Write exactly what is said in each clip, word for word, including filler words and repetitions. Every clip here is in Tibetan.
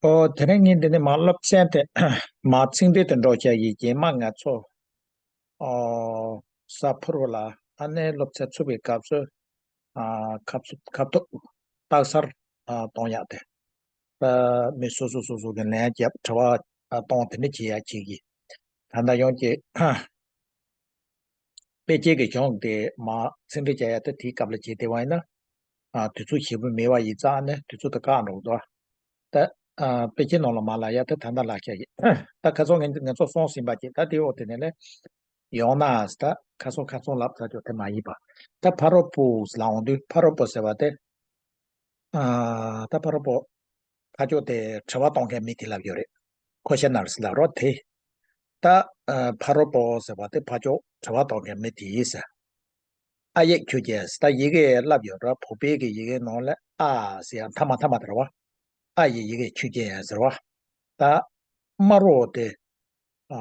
ཨོ། དེ་རིང་ངས་འདི་ནས་མར་སློབ་ཚན་དེ་མར་ཚིག་འགྲེལ་དུ་འགྲོ་བྱ་ཡི། རྗེས་མ་ང་ཚོ་ཨོ་ས་ཕུར་བ་ལ་ཨ་ནེ་སློབ་ཚན་ཚུགས་པའི་སྐབས་སུ་ཨ་ཁ་ཚུབ་ཁ་ཐུབ་རྟགས་གསལ་ཨ་གཏོང་ཡག་དེ། ཨ་མི་སོ་སོ་སོ་སོ་གི་ལན་རྒྱབ་དྲི་བ་ཨ་གཏོང་དེ་འདྲ་བྱེད་ཡག་བྱེད་ཀྱི། ད་ལྟ་ཡོངས་ཀྱི་དཔེ་ཆའི་གི་གཞུང་དེ་མར་ཚིག་འགྲེལ་བྱ་ཡ་དེ་དེའི་སྐབས་ལ་བྱེད་བདེ་བ་ཡིན་ན། ཨ་དུས་ཚོད་ཞེ་པོ་མེད་པ་ཡིན་ཙང་ནི་དུས་ཚོད་དེ་བཀག་འགྲོ་འདུག་ད་ཨ་དཔེ་ཆའི་ནང་ལ་མར་ལབ་ཡ་དེ་ད་ལྟ་ལབ་བྱ་ཡིན། ད་ཁ་སང་ངས་ང་ཚོ་གསུངས་ཟིན་པ་ཅིག་ད་དེའི་འོག་དེ་ནས་ནི་ཡང་ན་ད་ཁ་སང་ཁ་སང་ལབ་ཚར་ཆོག་དེ་མ་ཡིན་པ། ད་ཕ་རོལ་པོ་ལབ་འོང་དུས་ཕ་རོལ་པོ་ཟེར་བ་དེ། ཨ་ད་ཕ་རོལ་པོ་ཕ་ཕྱོགས་དེ་དྲི་བ་གཏོང་མཁན་མི་དེ་ལབ་ཡོད་རེད། ཁོ་ཤ་ནར་སི་ལབ་རོགས་དེ། ད་ཨ་ཕ་རོལ་པོ་ཟེར་བ་དེ་ཕ་ཕྱོགས་དྲི་བ་གཏོང་མཁན་མི་དེ་ཡིན་ཟེར། ཨ་ཡིག་ཆོས་ཅན། ད་ཡི་གེ་ལབ་ཡོད་ར། བོད་པའི་གི་ཡི་གེ་ནང་ལ་ཨ་ཟེར་ཡང་མཐའ་མ་མཐའ་མ་དེ་རེད་བ། ཨ་ཡི་ཡི་གེ་ཆོས་ཅན་ཟེར་བ། ད་དམར་པོ་དེ་ཨ་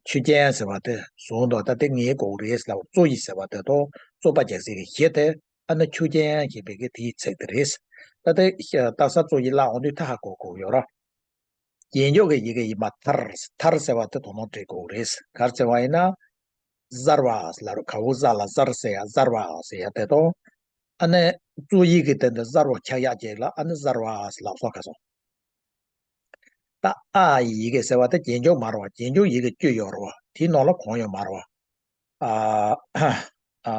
ཆོས་ཅན་ཟེར་བ་དེ་བཟུང་དོ། ད་དེ་ངའི་གོ་རེད་ཟེར་ལབ། རྩོ་ཡི་ཟེར་བ་དེ་དང་རྩོད་པ་རྒྱག་སའི་གི་གཞི་དེ་ཨ་ནི་ཆོས་ཅན་ཞེས་པའི་གི་དེའི་ཚིག་དེ་རེད། ད་དེ་རྟགས་གསལ་རྩོ་ཡི་ལབ་འོང་དུས་ད་ཧ་གོ་གོ་ཡོད་ར། རྗེས་འཇུག་གི་ཡི་གེ་ཡིན་པ་མཐར། མཐར་ཟེར་བ་དེ་དོ་སྣང་སྤྲད་དགོས་རེད། ག་རེ་ཟེར་བ་ཡིན་ན། གཟར་བ་ཟེར་ལབ་རོགས། ག་འོག་གཟར་ལ་གཟར་ཟེར་ཡ། གཟར་བ་ཟེར་ཡ་དེ་དང་། ཨ་ནི་རྩོ་ཡིག་གི་སྟེང་དུ་གཟར་བ་ཆགས་ཡག་ཅིག་ལ་ཨ་ནི་གཟར་བ་ཟེར་ལབ་སོང་། ག་སོང་། ད་ཨ་ཡི་ཡི་གེ་ཟེར་བ་དེ་རྗེས་འཇུག་མ་རེད་བ། རྗེས་འཇུག་ཡི་གེ་བཅུ་ཡོད་རེད་བ། དེའི་ནང་ལ་གང་ཡོད་མ་རེད་བ། ཨ་ཨ་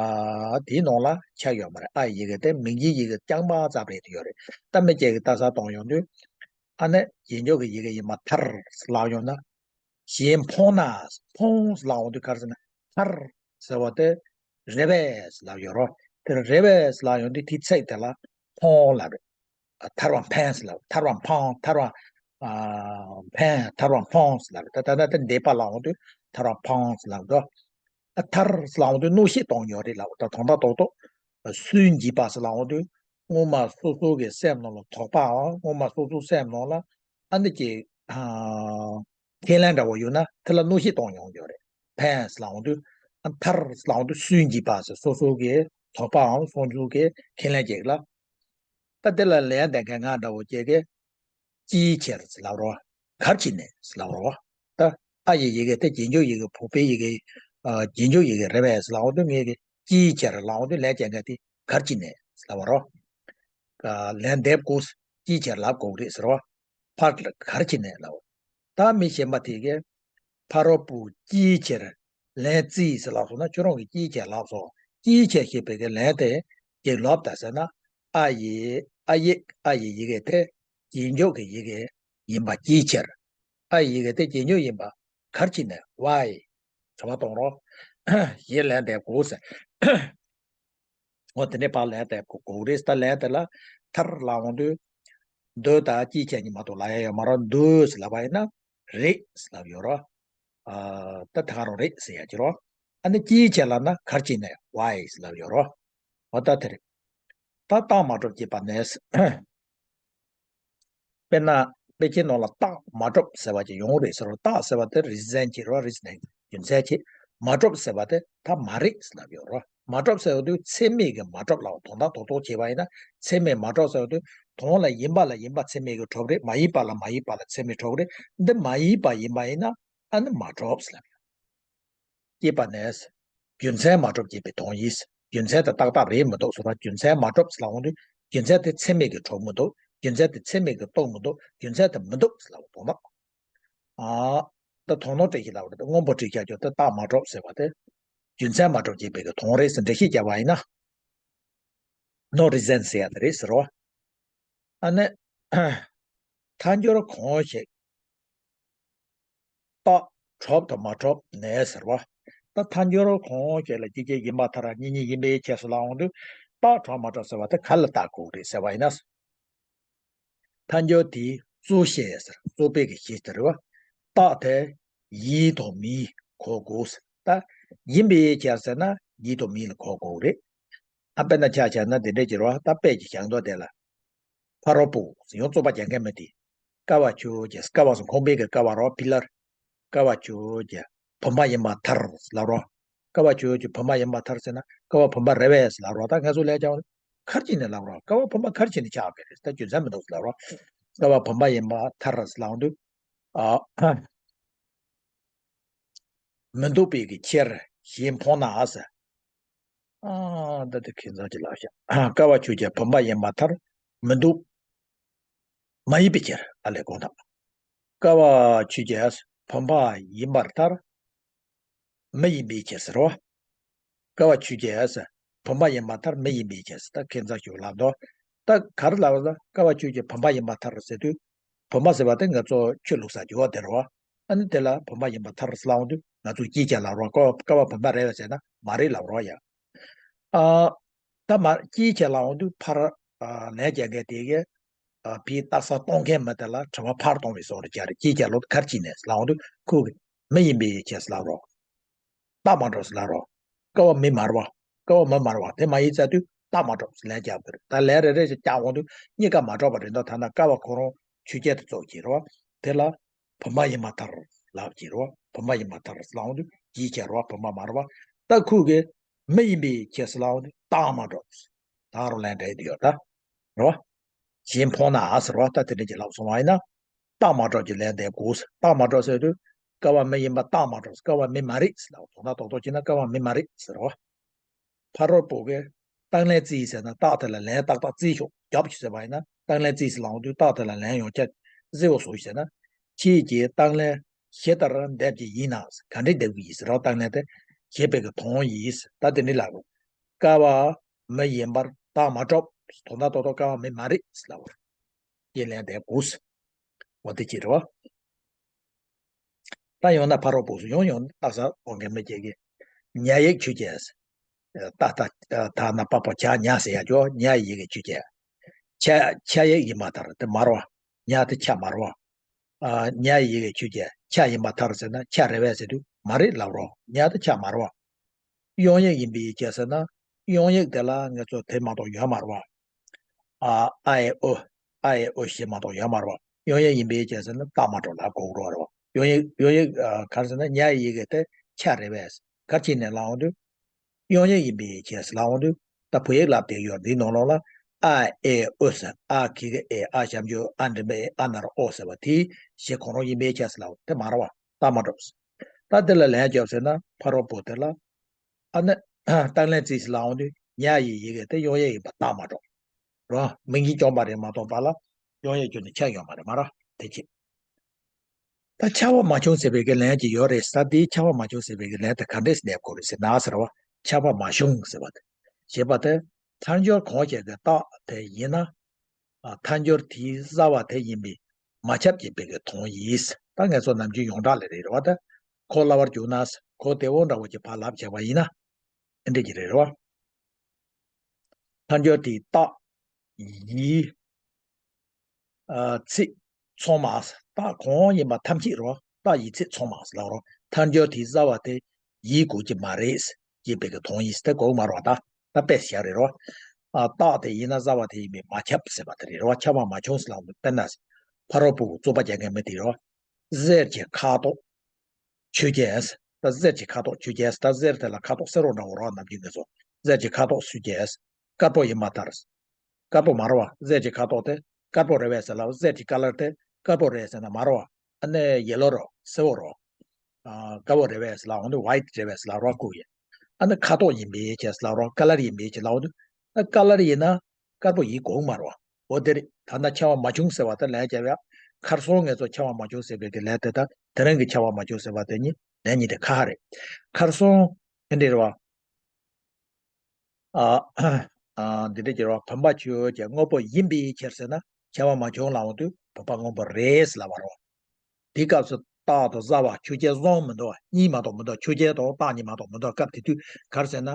དེའི་ནང་ལ་ཆ་ཡོད་མ་རེད། ཨ་ཡི་ཡི་གེ་དེ་མིང་གཞིའི་ཡི་གེ་རྐྱང་པ་ཙམ་རེད་དེ་ཡོད་རེད། ད་མི་སྐྱེ་གི་རྟགས་གསལ་གཏོང་ཡོང་དུས། ཨ་ནི་རྗེས་འཇུག་གི་ཡི་གེ་ཡིན་པ་མཐར་ལབ་ཡོང་ན། གཞན་ཕོངས་ན། ཕོངས་ལབ་འོང་དུས་ག་རེ་ཟེར་ན། མཐར་ཟེར་བ་དེ་རེད་པས་ལབ་ཡོད་རོ། དེ་རེད་པས་ལབ་ཡོང་དུས་དེའི་ཚིག་དེ་ལ་ཕོངས་ལབ་རེད། ཐར་བ་ཕན་ལབ། ཐར་བ་ཕང་། ཐར་བ་ཨ་ཕན། ཐར་བ་ཕང་ལབ་རེད། ད་ད་ད་དེ་འདས་པ་ལབ་འོང་དུས་ཐར་བ་ཕང་ལབ་འདུག་ཨ་མཐར་ལབ་འོང་དུས་གནོད་བྱེད་གཏོང་ཡོད་རེད་ལབ། ད་དོན་དག་རྡོག་རྡོག་སུན་འབྱིན་པ་ཟེར་ལབ་འོང་དུས་སྔོན་མ་སོ་སོ་གི་སེམས་ནང་ལ་དོགས་པའམ་སྔོན་མ་སོ་སོའི་སེམས་ནང་ལ་ཨ་འདི་ཀྱི་ཨ་ཁས་ལེན་འདྲ་བོ་ཡོད་ན་དེ་ལ་གནོད་བྱེད་གཏོང་ཡོང་རྒྱུ་རེད། ཕན་ལབ་འོང་དུས་ཨ་མཐར་ལབ་འོང་དུས་སུན་འབྱིན་པ་ཟེར། སོ་སོ་གི་དོགས་པའམ་སོ་སོ་གི་ཁས་ལེན་ཅིག་ལ། ད་དེ་ལ་ལན་འདེབས་མཁན་ང་འདྲ་བོ་ཅིག་གིས་ཅིའི་ཕྱིར་ལབ་རོགས། ག་རེ་བྱས་ནས་ལབ་རོགས། ད་ཨ་ཡི་ཡི་གེ་དེ་རྗེས་འཇུག་ཡི་གེ། བོད་པའི་ཡི་གེ་ཨ་རྗེས་འཇུག་ཡི་གེ་རེད་པས་ལབ་འོང་དུས་ངས་ཀྱིས་ཅིའི་ཕྱིར་ལབ་འོང་དུས་ལན་རྒྱག་མཁན་དེ་ག་རེ་བྱས་ནས་ལབ་རོགས། ཨ་ལན་འདེབས་དགོས། ཅིའི་ཕྱིར་ལབ་དགོས་རེད་ཟེར་བ། ཕར་ག་རེ་བྱས་ནས་ལབ། ད་མི་གཞན་པ་དེ་གིས་ཕ་རོལ་པོ་ཅིའི་ཕྱིར་ལན་བརྩིས་ཟེར་ལབ་སོང་ན། ཁྱོད་རང་གིས་ཅིའི་ཕྱིར་ལབ་སོང་། ཅིའི་ཕྱིར་ཞེས་པའི་གི་ལན་དེ་ཅིག་ལབ་ད་ཟེར་ན། ཨ་ཡི་ཨ་ཡིག་ཨ་ཡི་ཡི་གེ་དེ་རྗེས་འཇུག་གི་ཡི་གེ་ཡིན་པ་ཅིའི་ཕྱིར། ཨ་ཡི་ཡི་གེ་དེ་རྗེས་འཇུག་ཡིན་པ་ག་རེ་བྱས་ནས། ཝའི། དྲི་བ་གཏོང་རོགས། ཞེས་ལན་འདེབས་དགོས་ཟེར། འོ་དེ་ནས་ཕར་ལན་འདེབས་དགོས་རེད། ད་ལན་དེ་ལ་མཐར་ལབ་འོང་དུས་འདོད་དང་ཅིའི་ཕྱིར་གཉིས་མ་གཏོགས་ལབ་ཡ་ཡོད་མ་རེད། འདོད་ལབ་པ་ཡིན་ན་རེད་ལབ་ཡོད་རེད། ཨ་ད་ད་ག་རང་རེད་ཟེར་ཡ་ཅིག་རོ། ཨ་ནི་ཅིའི་ཕྱིར་ལབ་ན་ག་རེ་བྱས་ནས། ཝའི་ལབ་ཡོད་རོ། འོ་ད་དེ་རེད། ད་རྟགས་མ་གྲུབ་ཅེས་པ་ནས། དཔེར་ན་དཔེ་ཆའི་ནང་ལ་རྟགས་མ་གྲུབ་ཟེར་བ་ཅིག་ཡོང་རེད་ཟེར་རོ། རྟགས་ཟེར་བ་དེ་རི་ཛན་བྱེད་རོ། རི་ཛན་རྒྱུ་མཚན་བྱེད། མ་གྲུབ་ཟེར་བ་དེ་ད་མ་རེད་ལབ་ཡོད་རོ། མ་གྲུབ་ཟེར་བ་དེ་ཚད་མེད་ཀྱི་མ་གྲུབ་ལབ། དོན་དག་རྡོག་རྡོག་བྱས་པ་ཡིན་ན་ཚད་མེད་མ་གྲུབ་ཟེར་བ་དེ་དོན་ལ་ཡིན་པ་ལ་ཡིན་པ་ཚད་མེད་ཀྱི་གྲུབ་རེད། མ་ཡིན་པ་ལ་མ་ཡིན་པ་ལ་ཚད་མེད་གྲུབ་རེད། འདི་མ་ཡིན་པ་ཡིན་པ་ཡིན་ན་ཨ་ནི་མ་གྲུབ་ལབ་ཡོད། ཅེས་པ་ནས། རྒྱུ་མཚན་མ་གྲུབ་ཅེས་པའི་དོན་ཡིན། རྒྱུ་མཚན་དེ་ཏག་ཏག་རེད་མི་འདུག་ཟེར་བ། རྒྱུ་མཚན་མ་གྲུབ་ཟེར་ལབ་འོང་དུས་རྒྱུ་མཚན་དེ་ཚད་མེད་ཀྱི་གྲུབ་མི་འདུག་རྒྱུ་མཚན་དེ་ཚད་མེད་ཀྱི་རྟོགས་མི་འདུག་རྒྱུ་མཚན་དེ་མི་འདུག་ཟེར་ལབ་པ་དོན་དག་ཨ་ད་དོན་དག་སྤྲད་ཤིག་ལབ་པ་རེད། སྔོན་པོ་སྤྲད་ཤག་ཀྱང་དེ་རྟགས་མ་གྲུབ་ཟེར་བ་དེ་རྒྱུ་མཚན་མ་གྲུབ་ཅེས་པའི་གི་དོན་རེད་ཟེར་འགྲེལ་བཤད་བརྒྱབ་པ་ཡིན་ན། ནོ་རི་ཛན་ཟེར་ཡ་དེ་རེད་ཟེར་བ། ཨ་ནི། ཐལ་འགྱུར་གང་ཞིག་རྟགས་གྲུབ་དང་མ་གྲུབ་ནས་ཟེར་བ། ད་ཐལ་འགྱུར་གང་ཞིག་ལ་གཅིག་གཅིག་ཡིན་པར་ཐལ། གཉིས་གཉིས་ཡིན་པའི་ཕྱིར་ཟེར་ལབ་འོང་དུས་རྟགས་གྲུབ་མ་གྲུབ་ཟེར་བ་དེ་ག་ལ་བལྟ་དགོས་རེད་ཟེར་བ་ཡིན་ན། ཐལ་འགྱུར་དེའི་རྩོད་གཞི་ཟེར། རྩོད་པའི་གི་གཞི་དེ་རེད་བ། རྟགས་དེ་ཡིན་དང་མིན་གོ་དགོས་ཟེར། ད་ཡིན་པའི་ཕྱིར་ཟེར་ན་ཡིན་དང་མིན་ལ་གོ་དགོས་རེད། ཨ་དཔེར་ན་ཆ་བཞག་ན་འདི་འདྲས་ཀྱི་རེད་བ། ད་དཔེ་ཅིག་བཞག་འདུག་དེ་ལ། ཕ་རོལ་པོ་ཟེར་ཡང་རྩོད་པ་རྒྱག་མཁན་མི་དེ། ཀ་བ་ཆོས་ཅན། ཀ་བ་ཟེར་ཁང་པའི་གི་ཀ་བ་རོ། པི་ལར། ཀ་བ་ཆོས་ཅན། བུམ་པ་ཡིན་པར་ཐལ་ལབ་རོ། ཀ་བ་ཆོས་ཅན་བུམ་པ་ཡིན་པར་ཐལ་ཟེར་ན་ཀ་བ་བུམ་པ་རེད་པས་ལབ་རོ། ད་ང་ཚོ་ལས་ཀྱང་ག་རེ་བྱས་ནས་ལབ་རོ། ཀ་བ་བུམ་པ་ག་རེ་བྱས་ནས་ཆགས་པ་རེད། ད་རྒྱུ་མཚན་མི་འདུག་ལབ་རོ། ཀ་བ་བུམ་པ་ཡིན་པར་ཐལ་ཟེར་ལབ་དུས། ཨ། མི་སྡུག་པའི་གི་ཕྱིར་གཞན་ཕོག་ན་ཟེར། ཨ། ད་དེ་ཁྱད་མཚར་ཅིག་ལབ་ཤག་ཀ་བ་ཆོས་ཅན། བུམ་པ་ཡིན་པར་ཐལ། མི་སྡུག་མ་ཡིན་པའི་ཕྱིར། ཨ་ལས་གོང་དང་། ཀ་བ་ཆོས་ཅན། བུམ་པ་ཡིན་པར་ཐལ། མི་ཡིན་པའི་ཕྱིར་ཟེར་རོ། ཀ་བ་ཆོས་ཅན། བུམ་པ་ཡིན་པར་ཐལ། མི་ཡིན་པའི་ཕྱིར་ཟེར། ད་ཁྱད་མཚར་ཞིག་ལབ་འདུག་ད་ག་རེ་ལབ་ན། ཀ་བ་ཆོས་ཅན། བུམ་པ་ཡིན་པར་ཐལ་ཟེར་དུས། བུམ་པ་ཟེར་བ་དེ་ང་ཚོ་ཆོས་ལུགས་སར་འགྱུར་བ་དེ་རེད་བ། ཨ་ནི་དེ་ལ་བུམ་པ་ཡིན་པར་ཐལ་ཟེར་ལབ་འོང་དུས། ང་ཚོས་དཀྱིལ་ཆ་ལབ་རོགས། ཀ་བ་བུམ་པ་རེད་བས་ཟེར་ན་མ་རེད་ལབ་རོགས་ཡ། ཨ། ད་མ་དཀྱིལ་ཆ་ལབ་འོང་དུས་ཕར། ཨ། ལན་རྒྱག་མཁན་དེ་གས། ཨ། ཕའི་རྟགས་གསལ་གཏོང་མཁན་མི་དེ་ལ་དྲི་བ་ཕར་གཏོང་བའི་བཟོ་འདྲ་རྒྱག་རེད། དཀྱིལ་ཆ་ལོ་ག་རེ་བྱས་ནས་ལབ་འོང་དུས། ཁོ་གིས་མི་ཡིན་པའི་ཕྱིར་ཟེར་ལབ་རོགས། རྟགས་མ་གྲུབ་ཟེར་ལབ་རོགས། ཀ་བ་མི་མ་རེད་བ། ཀ་བ་མི་མ་རེད་བ། དེ་མ་ཡིན་ཟེར་དུས་རྟགས་མ་གྲུབ་ཟེར་ལན་རྒྱག་དགོས་རེད། ད་ལན་རེ་རེ་བཞིན་རྒྱག་འོང་དུས་གཉིས་ཀ་མ་གྲུབ་པ་རེད་འདུག་ཐ་ན་ཀ་བ་ཁོ་རང་ཆོས་ཅན་དུ་ཚུད་ཀྱི་རེད་བ། དེ་ལ་བུམ་པ་ཡིན་པར་ཐལ་ལབ་ཀྱི་རེད་བ། བུམ་པ་ཡིན་པར་ཐལ་ལབ་འོང་དུས་དཀྱིལ་ཆ་རེད་བ། བུམ་པ་མ་རེད་བ། ད་ཁོ་གིས་མི་ཡིན་པའི་ཕྱིར་ཟེར་ལབ་འོང་དུས་རྟགས་མ་གྲུབ། ད་རུང་ལན་འདྲེས་བསྡད་ཡོད་ད། རེད་བ། གཞན་ཕོག་ན་ཟེར་བ། ད་དེ་འདྲ་ཅིག་ལབ་སོང་བ་ཡིན་ན། རྟགས་མ་གྲུབ་ཀྱི་ལན་འདེབས་དགོས། རྟགས་མ་གྲུབ་ཟེར་དུས། ཀ་བ་མི་ཡིན་པ་རྟགས་མ་གྲུབ། ཀ་བ་མི་མ་རེད་ཟེར་ལབ། དོན་དག་རྡོག་རྡོག་བྱས་ན་ཀ་བ་མི་མ་རེད་ཟེར་རོ། ཕ་རོལ་པོ་གིས་རྟགས་ལན་བརྩིས་ཟེར་ན། རྟགས་དེ་ལ་ལན་ཏག་ཏག་བརྩིས་ཤོག་རྒྱོབ་ཤོག་ཟེར་བ་ཡིན་ན། རྟགས་ལན་བརྩིས་ཟེར་ལབ་འོང་དུས་རྟགས་དེ་ལ་ལན་ཡང་བསྐྱར་བརྩི་བ་བཟོ་ཟེར་ན། ཁྱེད་ཀྱིས་རྟགས་ལན་བཞི་ལྟར་འདེབས་ཀྱི་ཡིན་ན། ག་འདྲ་འདེབས་ཀྱི་ཡིན་ཟེར་རོ། རྟགས་ལན་དེ་བཞི་པའི་གི་དོན་ཡིན། ད་དེ་འདྲ་ལབ་རོ། ཀ་བ་མི་ཡིན་པར་རྟགས་མ་གྲུབ། དོན་དག་རྡོག་རྡོག་ཀ་བ་མི་མ་རེད་ཟེར་ལབ་རོ། ཡིན་ལན་འདེབས་དགོས། འོ་དེ་ཅི་རེད་བ། ད་ཡང་ན་ཕ་རོལ་པོ་སུ་ཡང་ཡང་རྟགས་གསལ་གཏོང་མཁན་མི་སྐྱེ་གི། ཉ་ཡིག་ཆོས་ཅན། ད་ད་ད་ན་པ་པ་ཇ་ཉ་ཟེར་ཡ་ཅོ། ཉ་ཡི་ཡི་གེ་ཆོས་ཅན། ཆ་ཆ་ཡིག་ཡིན་པར་ཐལ། དེ་མ་རེད་བ། ཉ་དེ་ཆ་མ་རེད་བ། ཨ། ཉ་ཡི་ཡི་གེ་ཆོས་ཅན། ཆ་ཡིན་པར་ཐལ་ཟེར་ན་ཆ་རེད་བས་ཟེར་དུས་མ་རེད་ལབ་རོ། ཉ་དེ་ཆ་མ་རེད་བ། དབྱངས་ཡིག་ཡིན་པའི་ཕྱིར་ཟེར་ན། དབྱངས་ཡིག་དེ་ལ་ང་ཚོ་དེ་མ་གཏོགས་ཡོད་མ་རེད་བ། ཨ། ཨ་ཨེ་ཨོ། ཨ་ཨེ་ཨོ་བཞི་མ་གཏོགས་ཡོད་མ་རེད་བ། དབྱངས་ཡིག་ཡིན་པའི་ཕྱིར་ཟེར་ན་རྟགས་མ་གྲུབ་ལ་གོ་དགོས་རེད་བ། དབྱངས་ཡིག་དབྱངས་ཡིག་ཨ། ག་རེ་ཟེར་ན་ཉ་ཡི་ཡི་གེ་དེ་ཆ་རེད་བས། ག་རེ་བྱས་ནས་ལབ་འོང་དུས། དབྱངས་ཡིག་ཡིན་པའི་ཕྱིར་ལབ་འོང་དུས། ད་བོད་ཡིག་ལབ་བསྡད་ཡོད། འདིའི་ནང་ལོགས་ལ་ཨ་ཨེ་ཨོ་ཟེར། ཨ་གི་གུ་ཨེ། ཨ་ཞབས་ཀྱུ་ཨ་འགྲེང་བུ་ཨེ། ཨ་ན་རོ་ཨོ་ཟེར་བ་དེ་བཞི་ཁོ་རང་ཡིན་པའི་ཕྱིར་ལབ། དེ་མ་རེད་བ། རྟགས་མ་གྲུབ། ད་དེ་ལ་ལན་རྒྱོབ་ཟེར་ན་ཕ་རོལ་པོ་དེ་ལ། ཨ་ནི་རྟགས་ལན་བརྩིས་ཟེར་ལབ་འོང་དུས་ཉ་ཡི་ཡི་གེ་དེ་དབྱངས་ཡིག་ཡིན་པ་རྟགས་མ་གྲུབ། རོ། མིང་གཞི་འཇོག་པ་རེད་མ་གཏོགས་པ་ལ་དབྱངས་ཡིག་ཁྱོན་ནས་ཆགས་ཡོད་མ་རེད། མ་རེད། དེ་ཅི། ད་ཁྱབ་པ་མ་བྱུང་ཟེར་བའི་གི་ལན་ཅིག་ཡོད་རེད་ས། དེའི་ཁྱབ་པ་མ་བྱུང་ཟེར་བའི་གི་ལན་དེ་ག་འདྲས་འདེབས་དགོས་རེད་ཟེར་ན་ཟེར་བ། ཁྱབ་པ་མ་བྱུང་ཟེར་བ་དེ། ཞེས་པ་དེ། ཐལ་འགྱུར་གང་ཞིག་གི་རྟགས་དེ་ཡིན་ན། ཨ། ཐལ་འགྱུར་དེའི་རྩ་བ་དེ་ཡིན་པས་མ་ཁྱབ་ཅེས་པའི་གི་དོན་ཡིན། ད་ངས་ཚོ་ནམ་རྒྱུན་ཡོངས་གྲགས་ལས་རེད་བ། ད་གོ་སླ་བར་བསྒྱུར་ན། གོ་བདེ་བོ་འདྲ་བོ་ཅིག་ཕར་ལབ་བྱས་པ་ཡིན་ན། ཨེ་འདྲས་ཀྱི་རེད་བ། ཐལ་འགྱུར་དེའི་རྟགས་ཡིན། ཨ། ཚིག་ཚང་མ། རྟགས་གང་ཡིན་པ་ཐམས་ཅད་རོ། རྟགས་ཡིན་ཚིག་ཚང་མ་ལབ་རོ། ཐལ་འགྱུར་དེའི་རྩ་བ་དེ་ཡིན་དགོས་ཀྱི་མ་རེད་ཅེས་པའི་གི་དོན་ཡིན་ཟེར་གོ་གི་མ་རེད་བ། ད་ད་དཔེ་བཞག་རེད་རོ། ཨ། རྟགས་དེ་ཡིན་ན་རྩ་བ་དེ་ཡིན་པས་མ་ཁྱབ་ཟེར་བ་དེ་རེད་རོ། ཁྱབ་པ་མ་བྱུང་ཟེར་ལབ་འདུག་དཔེར་ན། ཕ་རོལ་པོ་རྩོད་པ་རྒྱག་མཁན་མི་དེ་རོ། གསེར་གྱི་ཁ་དོག་ཆོས་ཅན། ད་གསེར་གྱི་ཁ་དོག་ཆོས་ཅན། ད་གསེར་དེ་ལ་ཁ་དོག་སེར་པོ་འདྲ་བོ་རོ། ནམ་རྒྱུན་ངས་ཚོ་གསེར་གྱི་ཁ་དོག་ཆོས་ཅན། དཀར་པོ་ཡིན་པར་ཐལ། དཀར་པོ་མ་རེད་བ། གསེར་གྱི་ཁ་དོག་དེ་དཀར་པོ་རེད་བས་ཟེར་ལབ། གསེར་གྱི་ཀ་ལར་དེ་དཀར་པོ་རེད་ཟེར་ན་མ་རེད་བ། ཨ་ནི་ཡེ་ལོ་རོ། སེར་པོ་རོ། ཨ། དཀར་པོ་རེད་བས་ཟེར་ལབ་འོང་དུས་ཝའི་ཊི་རེད་བས་ཟེར་ལབ་རོ། ཁོ་གི། ཨ་ནི་ཁ་དོག་ཡིན་པའི་ཕྱིར་ཟེར་ལབ་རོ། ཀ་ལར་ཡིན་པའི་ཕྱིར་ལབ་འོང་དུས། ཨ། ཀ་ལར་ཡིན་ན་དཀར་པོ་ཡིན་དགོས་མ་རེད་བ། འོ་དེ་རེད། ད་ལྟ་ཁྱབ་པ་མ་བྱུང་ཟེར་བ་དེ་ལན་རྒྱབ་ཡ། ཁར་སང་ངས་ཚོ་ཁྱབ་པ་མ་བྱུང་ཟེར་བའི་གི་ལན་དེ་དང་དེ་རིང་གི་ཁྱབ་པ་མ་བྱུང་ཟེར་བ་དེ་གཉིས་ལན་གཉིས་དེ་ཁ་ཁ་རེད། ཁར་སང་ཨེ་འདྲས་རེད་བ། ཨ། ཨ། འདི་འདྲ་ཅིག་རེད་བ། བུམ་པ་ཆོས་ཅན། དངོས་པོ་ཡིན་པའི་ཕྱིར་ཟེར་ན་ཁྱབ་པ་མ་བྱུང་ལབ་འོང་དུས་བུམ་པ་དངོས་པོ་རེད་ཟེར་ལབ་པ་རེད་བ། དེའི་སྐབས་སུ་རྟགས་དང་རྩ་བ་ཆོས་ཅན་བཟུང་མི་འདུག་བ། གཉིས་མ་གཏོགས་མི་འདུག་ཆོས་ཅན་དང་རྟགས་གཉིས་མ་གཏོགས་མི་འདུག་སྐབས་དེ་དུས་ག་རེ་ཟེར་ན།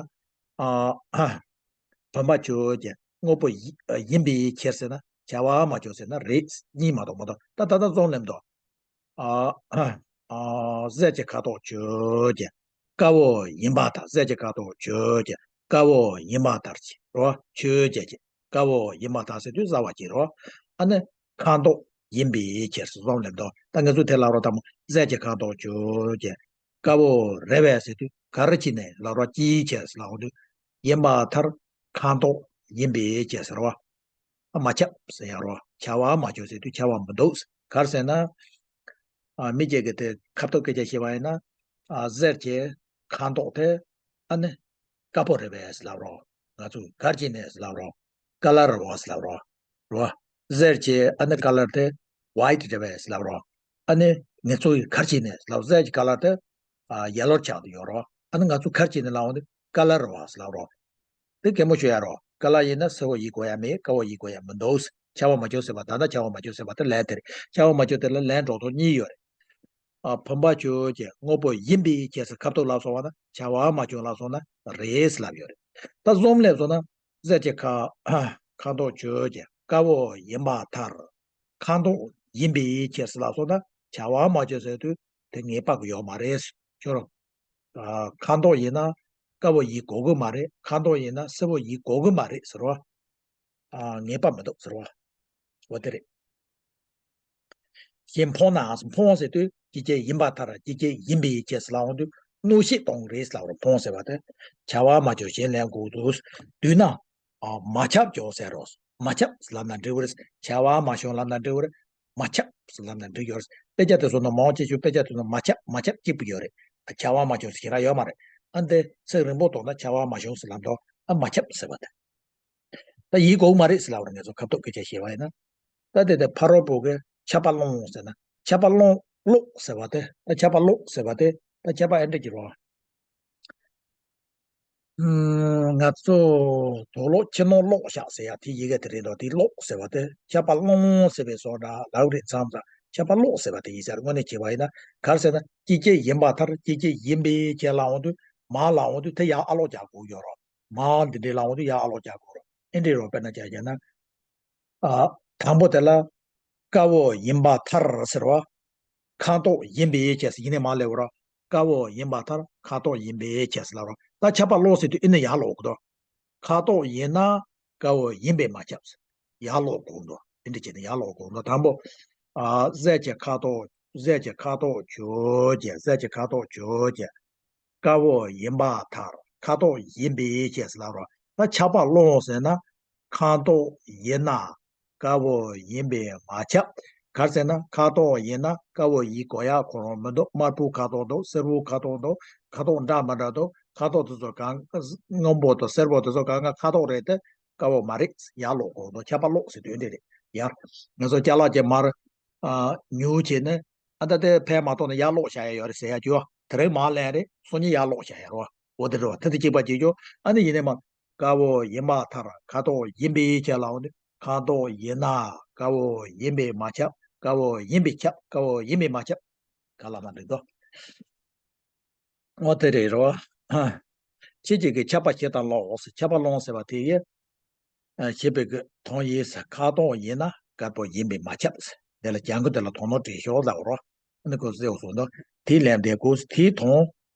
ཨ། བུམ་པ་ཆོས་ཅན། དངོས་པོ་ཡི་ཡིན་པའི་ཕྱིར་ཟེར་ན་ཁྱབ་པ་མ་བྱུང་ཟེར་ན་རེད། གཉིས་མ་གཏོགས་མི་འདུག་ད་ད་ལྟ་རྩོམ་ལེན་འདུག་ཨ། ཨ། གསེར་གྱི་ཁ་དོག་ཆོས་ཅན། དཀར་པོ་ཡིན་པར་ཐལ། གསེར་གྱི་ཁ་དོག་ཆོས་ཅན། དཀར་པོ་ཡིན་པར་ཐལ་ཅེས་རོ། ཆོས་ཅན་ཅན། དཀར་པོ་ཡིན་པར་ཐལ་ཟེར་དུས་རྩ་བ་ཅན་རོ། ཨ་ནི་ཁ་དོག་ཡིན་པའི་ཕྱིར་ཟེར་རྩོམ་ལེན་འདུག་ད་ངས་ཚོ་དེ་ལབ་རོ། དང་པོ་གསེར་གྱི་ཁ་དོག་ཆོས་ཅན། དཀར་པོ་རེད་བས་ཟེར་དུས་ག་རེ་བྱས་ནས་ལབ་རོ། ཅིའི་ཕྱིར་ཟེར་ལབ་འོང་དུས། ཡིན་པར་ཐལ། ཁ་དོག་ཡིན་པའི་ཕྱིར་ཟེར་རོ། ཨ་མ་ཁྱབ་ཟེར་ཡ་རོ། བྱ་བ་མ་བྱུང་ཟེར་དུས་བྱ་བ་མི་འདུག་ག་རེ་ཟེར་ན། ཨ་མི་སྐྱེ་གི་དེ་ཁ་ཐུག་སྐད་ཆ་བཤད་པ་ཡིན་ན། ཨ་གསེར་གྱི་ཁ་མདོག་དེ་ཨ་ནི་དཀར་པོ་རེད་པས་ལབ་རོ། ང་ཚོ་ག་རེ་བྱས་ནས་ལབ་རོ། ཀ་ལར་རེད་པས་ལབ་རོ། རོ། གསེར་གྱི་ཨ་ནི་ཀ་ལར་དེ་ཝའིཊ་རེད་པས་ལབ་རོ། ཨ་ནི་ང་ཚོ་ག་རེ་བྱས་ནས་ལབ། གསེར་གྱི་ཀ་ལར་དེ་ཨ་ཡེ་ལོ་ཆགས་ཏེ་ཡོད་རོ། ཨ་ནི་ང་ཚོ་ག་རེ་བྱས་ནས་ལབ་འོང་དུས་ཀ་ལར་རེད་པས་ལབ་རོ། དེ་གད་མོ་ཤོར་ཡ་རོ། ཀ་ལར་ཡིན་ན་སེར་པོ་ཡིན་དགོས་ཡ་མེད། དཀར་པོ་ཡིན་དགོས་ཡ་མི་འདུག་བྱ་བ་མ་བྱུང་ཟེར་བ། ད་ལྟ་བྱ་བ་མ་བྱུང་ཟེར་བ་དེ་ལན་དེ་རེད། བྱ་བ་མ་བྱུང་དེ་ལ་ལན་སྒྲོག་ཐོག་གཉིས་ཡོད་རེད། ཨ་བུམ་པ་བཅུ་གཅིག་དངོས་པོ་ཡིན་པའི་ཕྱིར་ཟེར་ཁ་ཐུག་ལབ་སོང་བ་ན། བྱ་བ་མ་བྱུང་ལབ་སོང་ན་རེད་ལབ་ཡོད་རེད། ད་གསུམ་སླེབས་སོང་ན། གསེར་གྱི་ཁ་ཁ་མདོག་བཅུ་གཅིག་དཀར་པོ་ཡིན་པར་ཐལ། ཁ་མདོག་ཡིན་པའི་ཕྱིར་ཟེར་ལབ་སོང་ན། བྱ་བ་མ་བྱུང་ཟེར་དུས་དེ་ངེས་པ་ཡོད་མ་རེད། ཁྱོད་རང་། ཨ་ཁ་མདོག་ཡིན་ན་དཀར་པོ་ཡིན་དགོས་ཀྱི་མ་རེད། ཁ་མདོག་ཡིན་ན་སེར་པོ་ཡིན་དགོས་ཀྱི་མ་རེད་ཟེར་བ། ཨ་ངེས་པ་མི་འདུག་ཟེར་བ། འོ་དེ་རེད། གཞན་ཕོངས་ནའང་། ཕོངས་ཟེར་དུས་ཇི་སྐད་ཡིན་པར་ཐལ། ཇི་སྐད་ཡིན་པའི་ཕྱིར་ཟེར་ལབ་འོང་དུས་སྣོད་བཤད་གཏོང་རེད་ལབ་རོ། ཕོངས་ཟེར་བ་དེ་བྱ་བ་མ་བྱུང་གཞན་ལན་དགོས་འདུག་དུས་ན། ཨ་མ་ཁྱབ་བྱུང་ཟེར་རོ། མ་ཁྱབ་ལབ་ན་འགྲིག་གི་རེད། བྱ་བ་མ་བྱུང་ལབ་ན་འགྲིག་གི་རེད། མ་ཁྱབ་ལབ་ན་འགྲིག་ཡོད་རེད། དཔེ་ཆ་དེ་ཚོ་ནང་མང་ཆེ་ཤོས་དཔེ་ཆ་དེ་ཚོ་མ་ཁྱབ་མ་ཁྱབ་གཅིག་པུ་ཡོད་རེད། བྱ་བ་མ་བྱུང་ཟེར་ཞེ་དྲག་ཡོད་མ་རེད། ཨ་འདི་ཚིག་རིང་པོ་གཏོང་ན་བྱ་བ་མ་བྱུང་ཟེར་ལབ་འདུག་ཨ་མ་ཁྱབ་ཟེར་བ་དེ། ད་ཡིན་དགོས་མ་རེད་ཟེར་ལབ་རེད། ངས་ཚོ་ཁ་ཐུག་སྐད་ཆ་བཤད་པ་ཡིན་ན། ད་དེ་དེ་ཕ་རོལ་པོ་གི་ཁྱབ་པ་སློང་ཟེར་ན། ཁྱབ་པ་སློང་ཀློག་ཟེར་བ་དེ། ད་ཁྱབ་པ་ཀློག་ཟེར་བ་དེ། ད་ཁྱབ་པ་ཨེ་འདྲ་གྱི་རོ། ཨུམ། ང་ཚོ་དོག་ལོག་ཁྱི་ནོར་ལོག་བཞག་ཟེར་ཡ་དེ་ཡི་གེ་དེ་རེད་དོ། དེ་ཀློག་ཟེར་བ་དེ་ཁྱབ་པ་སློང་ཟེར་བའི་བཟོ་འདྲ་ལབ་རེད་མཚམས་མཚམས། ཁྱབ་པ་ཀློག་ཟེར་བ་དེ་ཡིན་ཟེར་དངོས་གནས་བྱས་པ་ཡིན་ན། ག་རེ་ཟེར་ན། ཅི་སྐད་ཡིན་པར་ཐལ། ཅི་སྐད་ཡིན་པའི་ཕྱིར་ལབ་འོང་དུས། མར་ལབ་འོང་དུས་དེ་ཡར་ཨ་ལོག་རྒྱག་དགོས་ཡོད་རོ། མར་འདི་འདྲའི་ལབ་འོང་དུས་ཡར་ཨ་ལོག་རྒྱག་དགོས་རོ། ཨེ་འདྲའི་རོ། དཔེར་ན་ཆ་བཞག་ན། ཨ་དང་པོ་དེ་ལ་དཀར་པོ་ཡིན་པར་ཐལ་ཟེར་བ། ཁ་དོག་ཡིན་པའི་ཕྱིར་ཟེར། ཡིན་ནས་མར་སླེབས་རོ། དཀར་པོ་ཡིན་པར་ཐལ། ཁ་དོག་ཡིན་པའི་ཕྱིར་ཟེར་ལབ་རོ། ད་ཁྱབ་པ་ཀློག་ཟེར་དུས་ཨེ་ནས་ཡར་ལོག་གི་འདུག་ཁ་དོག་ཡིན་ན་དཀར་པོ་ཡིན་པས་མ་ཁྱབ་ཟེར། ཡར་ལོག་དགོས་འདུག་དེ་འདྲ་བྱས་ནས་ཡར་ལོག་དགོས་འདུག་དང་པོ། ཨ་གསེར་གྱི་ཁ་དོག་གསེར་གྱི་ཁ་དོག་བཅུ་གཅིག་གསེར་གྱི་ཁ་དོག་བཅུ་གཅིག་དཀར་པོ་ཡིན་པར་ཐལ། ཁ་དོག་ཡིན་པའི་ཕྱིར་ཟེར་ལབ་རོ། ད་ཁྱབ་པ་ཀློག་ཟེར་ན། ཁ་དོག་ཡིན་ན་དཀར་པོ་ཡིན་པས་མ་ཁྱབ། ག་རེ་ཟེར་ན། ཁ་དོག་ཡིན་ན་དཀར་པོ་ཡིན་དགོས་ཡ་ཁོ་རང་མི་འདུག་དམར་པོའི་ཁ་དོག་འདུག་སེར་པོའི་ཁ་དོག་འདུག་ཁ་དོག་འདྲ་མི་འདྲ་འདུག་ཁ་དོག་དེ་ཚོ་གང་། སྔོན་པོ་དང་སེར་པོ་དེ་ཚོ་གང་ག་ཁ་དོག་རེད་དེ། དཀར་པོ་མ་རེད། ཡར་ལོག་དགོས་འདུག་ཁྱབ་པ་ཀློག་ཟེར་དུས་འདི་རེད་ཡ། ང་ཚོ་ཅ་ལག་ཅིག་མར་ཨ་ཉོ་བྱས་ནས། ཨ་ད་དེ་ཕར་མ་གཏོང་ནས་ཡར་ལོག་བཞག་ཡ་ཡོད་རེད་ཟེར་ཡ་ཅིག་ཡོད། དེ་རིང་མར་ལེན་རེད། སང་ཉིན་ཡར་ལོག་བཞག་ཡ་རེད་བ། འོ་དེ་རེད་བ། དེ་དང་གཅིག་པ་གཅིག་རྐྱང་། ཨ་ནི་ཡིན་ནའི་མ། དཀར་པོ་ཡིན་པར་ཐལ། ཁ་དོག་ཡིན་པའི་ཕྱིར་ལབ་འོང་དུས། ཁ་དོག་ཡིན་ན་དཀར་པོ་ཡིན་པས་མ་ཁྱབ། དཀར་པོ་ཡིན་པས་ཁྱབ། དཀར་པོ་ཡིན་པས་མ་ཁྱབ། ག་ལ་མ་འགྲིག་དོ། འོ་དེ་རེད་རོ། ཁྱེད་ཅག་གིས་ཁྱབ་པ་ཞེ་དྲག་ཀློག་ཟེར། ཁྱབ་པ་ཀློག་ཟེར་བ་དེ་ཡིན། ཨ་ཞེས་པའི་གི་དོན་ཡིན་ཟེར། ཁ་དོག་ཡིན་ན་དཀར་པོ་ཡིན་པས་མ་ཁྱབ་ཟེར། དེ་ལ་ལྗང་གུ་དེ་ལ་དོན་དག་བྲིས་ཤོག་ལབ་རོ། ཨ་ནི་ཁོ་ཟེར་བ་སོང་དོ། དེའི་ལན་འདེབས་དགོས། དེའི་དོན།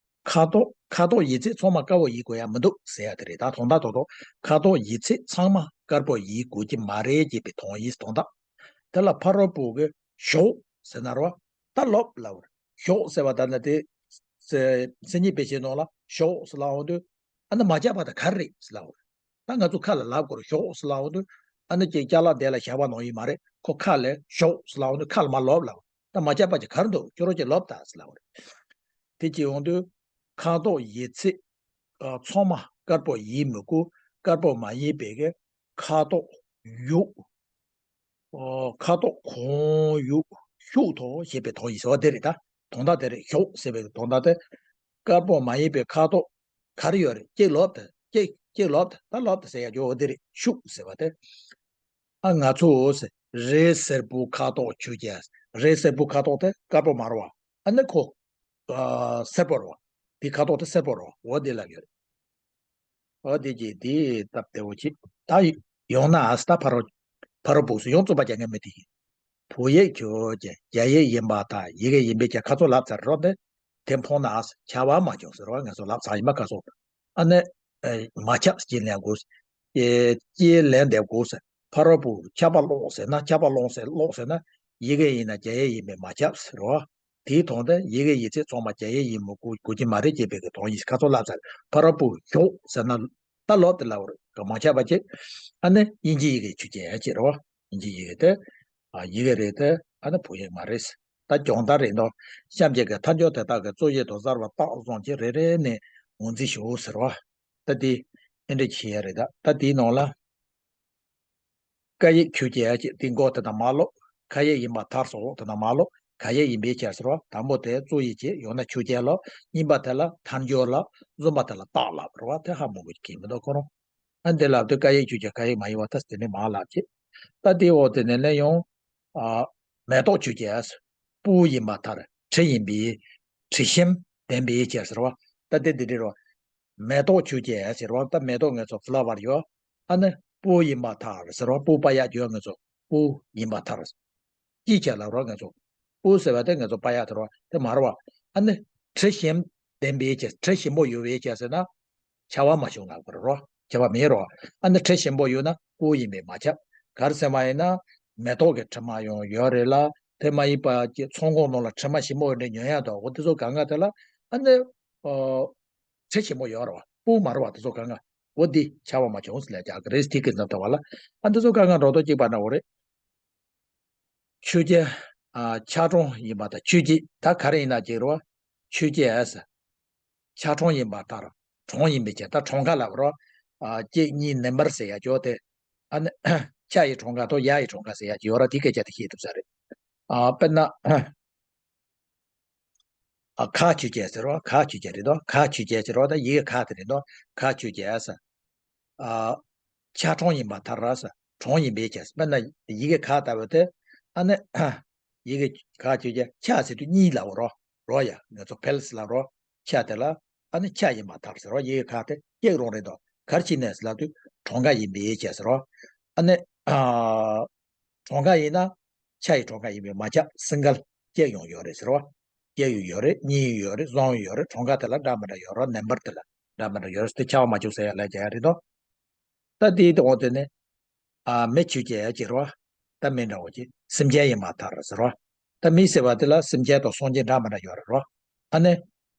ཁ་དོག་ཁ་དོག་ཡིན་ཚད་ཚང་མ་དཀར་པོ་ཡིན་དགོས་ཡ་མི་འདུག་ཟེར་ཡ་དེ་རེད། ད་དོན་དག་ཏོག་ཏོག་ཁ་དོག་ཡིན་ཚད་ཚང་མ་དཀར་པོ་ཡིན་དགོས་ཀྱི་མ་རེད་ཅེས་པའི་དོན་ཡིན། དོན་དག་དེ་ལ་ཕ་རོལ་པོ་གི་ཞོག་ཟེར་ན་རོ། ད་ལབ་ལབ་རེད། ཞོག་ཟེར་བ་ད་ནི་དེ། མཚན་ཉིད་དཔེ་བྱེད་ནང་ལ་ཞོག་ཟེར་ལབ་འོང་དུས། ཨ་ནི་མ་ཁྱབ་པ་དེ་ག་རེ་རེད་ཟེར་ལབ་རེད། ད་ང་ཚོ་ཁ་ལ་ལབ་དགོས་རེད། ཞོག་ཟེར་ལབ་འོང་དུས། ཨ་ནི་ཅིག་ཅ་ལག་དེ་ལ་བཞག་པ་ནང་བཞིན་མ་རེད། ཁོ་ཁ་ལ་ཞོག་ཟེར་ལབ་འོང་དུས་ཁ་ལ་མར་ལབ་ལབ། ད་མ་ཁྱབ་པ་ཅིག་ག་རེ་འདུག་ཁྱོད་རང་ཅིག་ལབ་དང་ཟེར་ལབ་རེད། དེ་ཅིག་འོང་དུས། ཁ་དོག་ཡིན་ཚད། ཨ་ཚང་མ་དཀར་པོ་ཡིན་མི་དགོས། དཀར་པོ་མ་ཡིན་པའི་གི་ཁ་དོག་ཡོད། ཨོ་ཁ་དོག་གང་ཡོད་ཤུགས་ཐོག་ཞེས་པའི་དོན་ཡིན་ཟེར་བ་དེ་རེད་ད། དོན་དག་དེ་རེད། ཞོག་ཟེར་བའི་དོན་དག་དེ། དཀར་པོ་མ་ཡིན་པའི་ཁ་དོག་ག་རེ་ཡོད་རེད། ཅིག་ལབ་དང་། ཅིག་ཅིག་ལབ་དང་། ད་ལབ་དང་ཟེར་ཡ་ཅིག་ཡོད་དེ་རེད། ཤུགས་ཟེར་བ་དེ། ཨ་ང་ཚོ་ཟེར། རས་སེར་པོའི་ཁ་དོག་ཆུ་རྐྱལ། རས་སེར་པོའི་ཁ་དོག་དེ་དཀར་པོ་མ་རེད་བ། ཨ་ནི་ཁོ། ཨ་སེར་པོ་རེད་བ། དེའི་ཁ་དོག་དེ་སེར་པོ་རེད་བ། འོ་དེ་ལབ་ཡོད་རེད། ཨོ་དེ་གྱིས་དེ་སྟབས་བདེ་བོ་བྱེད། ད་ཡོང་ན་ཨ་སི་ད་ཕ་རོལ། ཕ་རོལ་པོ་སུ་ཡོང་རྩོམ་པ་རྒྱག་མཁན་མི་དེ་ཡིན། བོད་ཡིག་ཁྱོད་ཀྱི་རྒྱ་ཡིག་ཡིན་པ་དང་ཡི་གེ་ཡིན་པའི་ཀྱི་ཁ་ཚོ་ལབ་ཚར་རོ། དེ་དེ་ཕོག་ན་ཨ་སི་བྱ་བ་མ་བྱུང་ཟེར་བ་ང་ཚོ་ལབ་ཚར་ཡིན་པ་ཁ་ཚོ། ཨ་ནི་མ་ཁྱབ་ཅེས་ལན་དགོས། ཅེས་ལན་འདེབས་དགོས་ཟེར། ཕ་རོལ་པོ་ཁྱབ་པ་ཀློག་ཟེར་ན། ཁྱབ་པ་ཀློག་ཟེར་ཀློག་ཟེར་ན། ཡི་གེ་ཡིན་ན་རྒྱ་ཡིག་ཡིན་པས་མ་ཁྱབ་ཟེར་བ། དེའི་དོན་དེ་ཡི་གེ་ཡིན་ཚད་ཚང་མ་རྒྱ་ཡིག་ཡིན་མི་དགོས་དགོས་ཀྱི་མ་རེད་ཅེས་པའི་གི་དོན་ཡིན། ཁ་ཚོ་ལབ་ཚར། ཕ་རོལ་པོ་ཞོག་ཟེར་ན། ད་ལོག་དེ་ལབ་རེད། ག་མ་ཆགས་པ་ཅིག་ཨ་ནི་དབྱིན་ཇི་ཡི་གེ་ཆོས་ཅན་ཡང་ཅིག་རེད་བ། དབྱིན་ཇི་ཡི་གེ་དེ་ཨ་ཡི་གེ་རེད་དེ། ཨ་ནི་བོད་ཡིག་མ་རེད། ད་སྦྱོང་བརྡར་རེད་འདུག་གཤམ་གྱི་གི་མཐའ་འཁྱོལ་དེ་དག་གི་རྩོད་ཡིག་ཏུ་གསལ་བ་རྟགས་བཟུང་གིས་རེ་རེ་ནས་ངོས་འཛིན་ཞུ་ཟེར་བ། ད་དེ་ཨེ་འདྲ་བྱེད་ཡ་རེད། ད་ད་དེའི་ནང་ལ། སྐད་ཡིག་ཆོས་ཅན་ཅེས་དེ་མགོ་དེ་དང་མ་ལོག་ཁ་ཡིག་ཡིན་པར་ཐལ་སོགས་དེ་དང་མ་ལོག་ཁ་ཡིག་ཡིན་པའི་ཕྱིར་ཟེར་བ། དང་པོ་དེ་རྩོད་ཡིག་ཅེས། ཡང་ན་ཆོས་ཅན་ལ། གཉིས་པ་དེ་ལ་མཐའ་འཁྱོལ་ལ། གསུམ་པ་དེ་ལ་རྟགས་ལ་རེད་བ། དེ་ཧ་མང་པོ་གི་མི་འདུག་ཁོ་རང་། ཨ་འདི་ལབ་དུས་སྐད་ཡིག་ཆོས་ཅན་ཁ་ཡིག་མ་ཡིན་པ་ད་དེ་ནས་མ་ལབ་ཅེས། ད་དེའི་འོག་དེ་ནས་ལན་ཡང་། ཨ། མེ་ཏོག་ཆོས་ཅན། སྤུ་ཡིན་པར་ཐལ། དྲི་ཡིན་པའི། དྲི་ཞིམ་ལྡན་པའི་ཕྱིར་ཟེར་བ། ད་དེ་འདི་འདྲ་རེད་བ། མེ་ཏོག་ཆོས་ཅན་ཟེར་བ། ད་མེ་ཏོག་ང་ཚོ་ཕ་ལ་ཝར་ཡོད། ཨ་ནི་སྤུ་ཡིན་པར་ཐལ་ཟེར་བ། སྤུ་པ་ཡ་ཡོད། ང་ཚོ་སྤུ་ཡིན་པར་ཐལ། ཅིའི་ཕྱིར་ལབ་རོགས། ང་ཚོ་སྤུ་ཟེར་བ་དེ་ང་ཚོ་པ་ཡ་དེ་རོ་དེ་མ་རེད་བ། ཨ་ནི་དྲི་ཞིམ་ལྡན་པའི་ཕྱིར། དྲི་ཞིམ་པོ་ཡོད་པའི་ཕྱིར་ཟེར་ན། ཆ་བ་མ་བྱུང་ལབ་དགོས་རེད་རོ། ཆ་བ་མེད་རོ། ཨ་ནི་དྲི་ཞིམ་པོ་ཡོད་ན་སྤུ་ཡིན་པས་མ་ཁྱབ། ག་རེ་ཟེར་བ་ཡིན་ན། མེ་ཏོག་གི་དྲི་མ་ཡང་ཡོད་རེད་ལ། དེ་མ་ཡིན་པ་ཀྱི་ཚོང་ཁང་ནང་ལ་དྲི་མ་ཞིམ་པོ་འདྲ་ཉོ་ཡ་འདུག་འོ་དེ་ཚོ་གང་ག་དེ་ལ་ཨ་ནི། ཨོ། དྲི་ཞིམ་པོ་ཡོད་རེད་བ། སྤུ་མ་རེད་བ། དེ་ཚོ་གང་ག་འོ་འདི་ཆ་བ་མ་བྱུང་ཟེར་ལབ་རྒྱག་གི་རེད། དེ་གི་འཛམ་ཐང་བ་ལ་ཨ་འདི་ཚོ་གང་ག་འགྲོ་ལྡོག་གཅིག་པ་འདྲ་བོ་རེད། ཆོས་ཅན། ཨ། ཆ་གྲངས་ཡིན་པར་ཐལ། ཆོས་ཅན་ད་ག་རེ་ཡིན་ན་ཅིག་རེད་བ། ཆོས་ཅན་ཨེ་ཟེར། ཆ་གྲངས་ཡིན་པར་ཐལ། གྲངས་ཡིན་པའི་ཕྱིར། ད་གྲངས་ཀ་ལབ་རོ། ཨ། གཅིག་གཉིས་ནམ་བར་ཟེར་ཡ་ཅོ་དེ། ཨ་ནི་ཆ་ཡི་གྲངས་ཀ་དང་ཡ་ཡི་གྲངས་ཀ་ཟེར་ཡ་ཅིག་ཡོད་ར། དེ་སྐད་ཆ་དེ་ཤེས་ཐུབ་ས་རེད། ཨ། དཔེར་ན། ཨ། ག་ཆོས་ཅན་ཟེར་རོ། ག་ཆོས་ཅན་རེད་དོ། ག་ཆོས་ཅན་ཟེར་རོ། ད་ཡི་གེ་ག་དེ་རེད་དོ། ག་ཆོས་ཅན་ཟེར། ཨ། ཆ་གྲངས་ཡིན་པར་ཐལ་ར་ཟེར། གྲངས་ཡིན་པའི་ཕྱིར། དཔེར་ན་ཡི་གེ་ག་ལྟ་བུ་དེ། ཨ་ནི། ཡི་གེ་ག་ཆོས་ཅན། ཆ་ཟེར་དུས་གཉིས་ལབ་རོ། རོ་ཡ། ང་ཚོ་ཕེལ་སི་ལབ་རོ། ཆ་དེ་ལ་ཨ་ནི་ཆ་ཡིན་པར་ཐལ་ཟེར་རོ། ཡི་གེ་ག་དེ་གཅིག་རང་རེད་དོ། ག་རེ་བྱས་ནས་ལབ་དུས་གྲངས་ཀ་ཡིན་པའི་ཕྱིར་ཟེར་རོ། ཨ་ནི། ཨ། གྲངས་ཀ་ཡིན་ན་ཆ་ཡི་གྲངས་ཀ་ཡིན་པས་མ་ཁྱབ། སིང་གལ་གཅིག་ཡང་ཡོད་རེད་ཟེར་བ། གཅིག་ཡང་ཡོད་རེད། གཉིས་ཡང་ཡོད་རེད། གསུམ་ཡང་ཡོད་རེད། གྲངས་ཀ་དེ་ལ་འདྲ་མི་འདྲ་ཡོད་རེད། ནམ་བར་དེ་ལ་འདྲ་མི་འདྲ་ཡོད་རེད། དེ་ཆ་བ་མ་བྱུང་ཟེར་ཡ་ལས་བྱ་ཡ་རེད་དོ། ད་དེའི་འོག་དེ་ནས། ཨ། མི་ཆོས་ཅན་ཡང་ཅིག་རེད་བ། ད་མི་འདྲ་བོ་ཅིག་སེམས་ཅན་ཡིན་པར་ཐལ་ཟེར་བ། ད་མི་ཟེར་བ་དེ་ལ་སེམས་ཅན་དང་སངས་རྒྱས་འདྲ་མི་འདྲ་ཡོད་རེད་རོ། ཨ་ནི།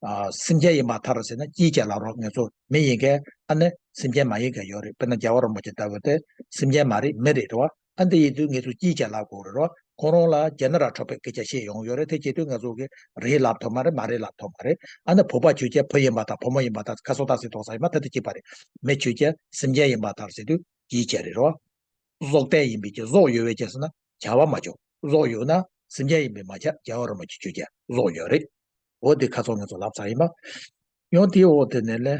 ཨ། སེམས་ཅན་ཡིན་པར་ཐལ་ཟེར་ན་ཅིའི་ཕྱིར་ལབ་རོགས། ང་ཚོ་མི་ཡིན་མཁན་ཨ་ནི་སེམས་ཅན་མ་ཡིན་མཁན་ཡོད་རེད། དཔེར་ན་རྒྱལ་བ་རིན་པོ་ཆེ་ལྟ་བུ་དེ་སེམས་ཅན་མ་རེད། མི་རེད་རེད་བ། ཨ་འདི་ཡིན་དུས་ངེད་ཚོ་ཅིའི་ཕྱིར་ལབ་དགོས་རེད་རོ། ཁོ་རང་ལ་རྒྱ་ནི་ར་འཕྲོད་པའི་སྐད་ཆ་བཤད་ཡོང་ཡོད་རེད། དེ་བྱེད་དུས་ང་ཚོ་གི་རེད་ལབ་ཐུབ་མ་རེད། མ་རེད་ལབ་ཐུབ་མ་རེད། ཨ་ནི་བོད་པ་ཆོས་ཅན། བུ་ཡིན་པར་ཐལ། བུ་མོ་ཡིན་པར་ཐལ། ཁ་སང་ད་ཟེར་དོགས་ས་ཡིན་མ་ཐལ། དེ་གཅིག་པ་རེད། མི་ཆོས་ཅན། སེམས་ཅན་ཡིན་པར་ཐལ་ཟེར་དུས་ཅིའི་ཕྱིར་རེད་རོ། ཟོག་ལྟས་ཡིན་པའི་ཕྱིར། ཟོག་ཡོད་པའི་ཕྱིར་ཟེར་ན་བྱ་བ་མ་བྱུང་། ཟོག་ཡོད་ན་སེམས་ཅན་ཡིན་པས་མ་ཁྱབ། རྒྱལ་བ་རིན་པོ་ཆེ་ཆོས་ཅན། ཟོག་ཡོད་རེད། འོ་དེ་ཁ་སང་ང་ཚོ་ལབ་ཚར་ཡིན་པ། ཡང་དེའི་འོག་དེ་ནས་ལས།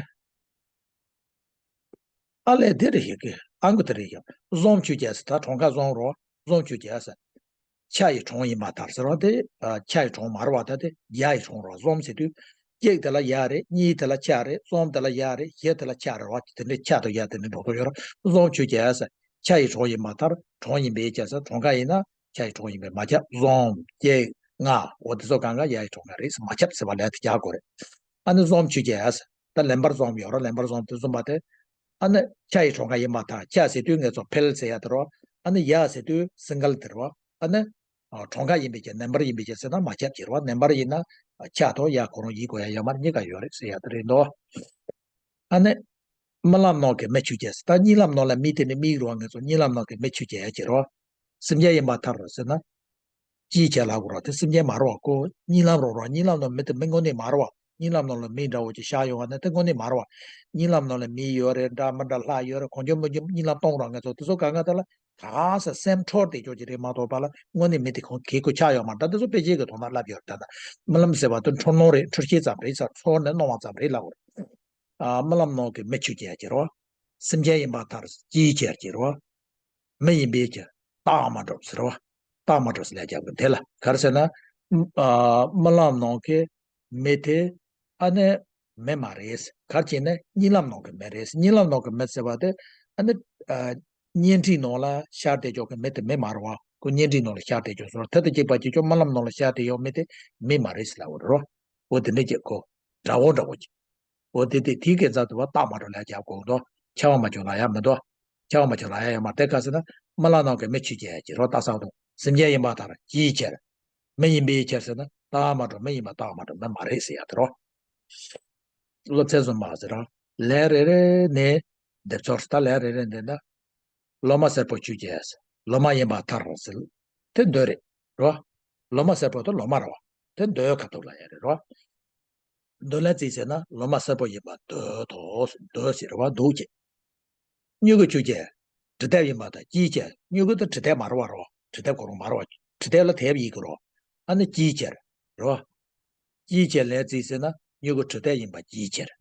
ཨ་ལས་དེ་རེད་ཤག་གི། ཨང་ཀི་དེ་རེད་ཤག་གཟུགས་ཆོས་ཅན་ཟེར། ད་གྲངས་ཀ་གཟུགས་རོ། གཟུགས་ཆོས་ཅན་ཟེར། ཆ་ཡི་གྲངས་ཡིན་པར་ཐལ་ཟེར་བ་དེ། ཨ། ཆ་ཡི་གྲངས་མ་རེད་བ། ད་དེ་ཡ་ཡི་གྲངས་རོ། གཟུགས་ཟེར་དུས། གཅིག་དེ་ལ་ཡ་རེད། གཉིས་དེ་ལ་ཆ་རེད། གསུམ་དེ་ལ་ཡ་རེད། བཞི་དེ་ལ་ཆ་རེད་བ། དེ་འདྲའི་ཆ་དང་ཡ་དེ་འདྲའི་འགྲོ་ཐུབ་ཡོད་ར། གཟུགས་ཆོས་ཅན་ཟེར། ཆ་ཡི་གྲངས་ཡིན་པར་ཐལ། གྲངས་ཡིན་པའི་ཕྱིར་ཟེར། གྲངས་ཀ་ཡིན་ན་ཆ་ཡི་གྲངས་ཡིན་པས་མ་ཁྱབ། གསུམ། གཅིག་ལྔ། འོ་དེ་ཚོ་གང་ག་ཡ་ཡི་གྲངས་ཀ་རེད་ཟེར་མ་ཁྱབ་ཟེར་བ་ལས་དེ་རྒྱག་དགོས་རེད། ཨ་ནི་གཟུགས་ཆོས་ཅན་ཟེར། ད་ལེན་པར་གཟུགས་ཡོད་ར། ལེན་པར་གཟུགས་དེ་གསུམ་པ་དེ། ཨ་ནི་ཆ་ཡི་གྲངས་ཀ་ཡིན་པར་ཐལ། ཆ་ཟེར་དུས་ང་ཚོ་ཕེལ་ཟེར་ཡ་དེ་རོ། ཨ་ནི་ཡ་ཟེར་དུས་སིང་གལ་དེ་རོ། ཨ་ནི། ཨ། གྲངས་ཀ་ཡིན་པའི་ཕྱིར། ནམ་བར་ཡིན་པའི་ཕྱིར་ཟེར་ན་མ་ཁྱབ་ཅེས་རོ། ནམ་བར་ཡིན་ན་ཆ་དང་ཡ་ཁོ་རང་ཡིན་དགོས་ཡ་ཡོད་མ་རེད། གཉིས་ཀ་ཡོད་རེད་ཟེར་ཡ་དེ་རེད་འདུག་ཨ་ནི། རྨི་ལམ་ནང་གི་མི་ཆོས་ཅན་ཟེར། ད་གཉིད་ལམ་ནང་ལ་མི་དེ་ནི་མིའི་རོ། ང་ཚོ་གཉིད་ལམ་ནང་གི་མི་ཆོས་ཅན་ཡ་ཅེས་རོ། སེམས་ཅན་ཡིན་པར་ཐལ་ཟེར་ན། ཅིའི་ཕྱིར་ལབ་དགོས་རོ། དེ་སེམས་ཅན་མ་རེད་བ། ཁོ་གཉིད་ལམ་རོ་རོ། གཉིད་ལམ་ནང་མི་དེ་མི་དངོས་གནས་མ་རེད་བ། གཉིད་ལམ་ནང་ལ་མི་འདྲ་བོ་ཅིག་ཤར་ཡོང་བ་ནི་དེ་དངོས་གནས་མ་རེད་བ། གཉིད་ལམ་ནང་ལ་མི་ཡོད་རེད། འདྲ་མི་འདྲ་ལྷ་ཡོད་རེད། གང་བྱུང་མང་བྱུང་གཉིད་ལམ་གཏོང་རོགས། ང་ཚོ་དེ་ཚོ་གང་ག་དེ་ལ་ག་ས་སེམས་འཕྲོ་བསྡད་ཆོག་ཅིག་རེད་མ་གཏོགས་པ་ལ་དངོས་གནས་མི་དེ་ཁོང་གི་ཁོ་ཆགས་ཡོད་མ་རེད། ད་དེ་ཚོ་དཔེ་ཆའི་གི་ཐོག་ན་ལབ་ཡོད་རེད། ད་ད་རྨི་ལམ་ཟེར་བ་དེ་འཁྲུལ་སྣང་རེད། འཁྲུལ་ཤེས་ཙམ་རེད་ཟེར། ཚོར་ནས་སྣང་བ་ཙམ་རེད་ལབ་དགོས་རེད། ཨ། རྨི་ལམ་ནང་གི་མི་ཆོས་ཅན་ཡ་ཅེས་རོ། སེམས་ཅན་ཡིན་པར་ཐལ། ཅིའི་ཕྱིར་ཅེས་རོ། མི་ཡིན་པའི་ཕྱིར། རྟགས་མ་གྲུབ་ཟེར་བ། རྟགས་མ་གྲུབ་ཟེར་ལབ་རྒྱག་གི། དེ་ལ་ག་རེ་ཟེར་ན། ཨ། རྨི་ལམ་ནང་གི་མི་དེ་ཨ་ནི་མི་མ་རེད། ག་རེ་བྱས་ནས་གཉིད་ལམ་ནང་གི་མི་རེད། གཉིད་ལམ་ནང་གི་མི་ཟེར་བ་དེ་ཨ་ནི། ཨ། བརྙན་འཕྲིན་ནང་ལ་ཤར་བསྡད་ཆོག་གི་མི་དེ་མི་མ་རེད་བ། ཁོ་བརྙན་འཕྲིན་ནང་ལ་ཤར་བསྡད་ཆོག་ཟེར་བ། དེ་དང་གཅིག་པ་གཅིག་རྐྱང་རྨི་ལམ་ནང་ལ་ཤར་བསྡད་ཡོད་མི་དེ་མི་མ་རེད་ཟེར་ལབ་པ་རེད་རོ། འོ་དེ་འདྲ་ཅིག་གོ། འདྲ་བོ་འདྲ་བོ་ཅིག་འོ་དེ་དེ་དེའི་སྐད་ཆ་དུ་བ་རྟགས་མ་གྲུབ་ལ་རྒྱབ་དགོས་འདུག་ཆ་བ་མ་བྱུང་ལ་ཡ་མི་འདུག་ཆ་བ་མ་བྱུང་ལ་ཡ་ཡོད་མ་རེད། དེ་ག་ཟེར་ན་རྨི་ལམ་ནང་གི་མི་ཆོས་ཅན་ཡ་ཅེས་རོ། རྟགས་གསལ་འདུག་སེམས་ཅན་ཡིན་པར་ཐལ། ཅིའི་ཕྱིར། མི་ཡིན་པའི་ཕྱིར་ཟེར་ན་རྟགས་མ་གྲུབ། མི་ཡིན་པ་རྟགས་མ་གྲུབ། མི་མ་རེད་ཟེར་ཡ་དེ་རོ། སློབ་ཚན་གསུམ་པ་ཟེར་རོ། ལན་རེ་རེ་ནས། སྡེབ་གསོག་ད་ལན་རེ་རེ་འདི་འདྲ། ལོ་མ་སེར་པོ་ཆོས་ཅན། ལོ་མ་ཡིན་པར་ཐལ་ཟེར། དེ་འདོད་རེད་རོ། ལོ་མ་སེར་པོ་དེ་ལོ་མ་རེད་བ། དེ་འདོད་ཁ་ཐུག་ལ་ཡ་རེད་རོ། འདོད་ལན་རྩིས་ཟེར་ན་ལོ་མ་སེར་པོ་ཡིན་པར་འདོད་དོ། འདོད་ཟེར་བ་འདུག་ཅེས། མྱུ་གུ་ཆོས་ཅན། འབྲི་དེབ་ཡིན་པར་ཐལ། ཅིའི་ཕྱིར། མྱུ་གུ་དེ་འབྲི་དེབ་མ་རེད་བ་རོ། འབྲི་དེབ་ཁོ་རང་མ་རེད་བ། འབྲི་དེབ་ལ་དེབ་ཡིན་དགོས་རོ། ཨ་ནི་ཅིའི་ཕྱིར། རོ། ཅིའི་ཕྱིར་ལན་རྩིས་ཟེར་ན་མྱུ་གུ་འབྲི་དེབ་ཡིན་པ་ཅིའི་ཕྱིར།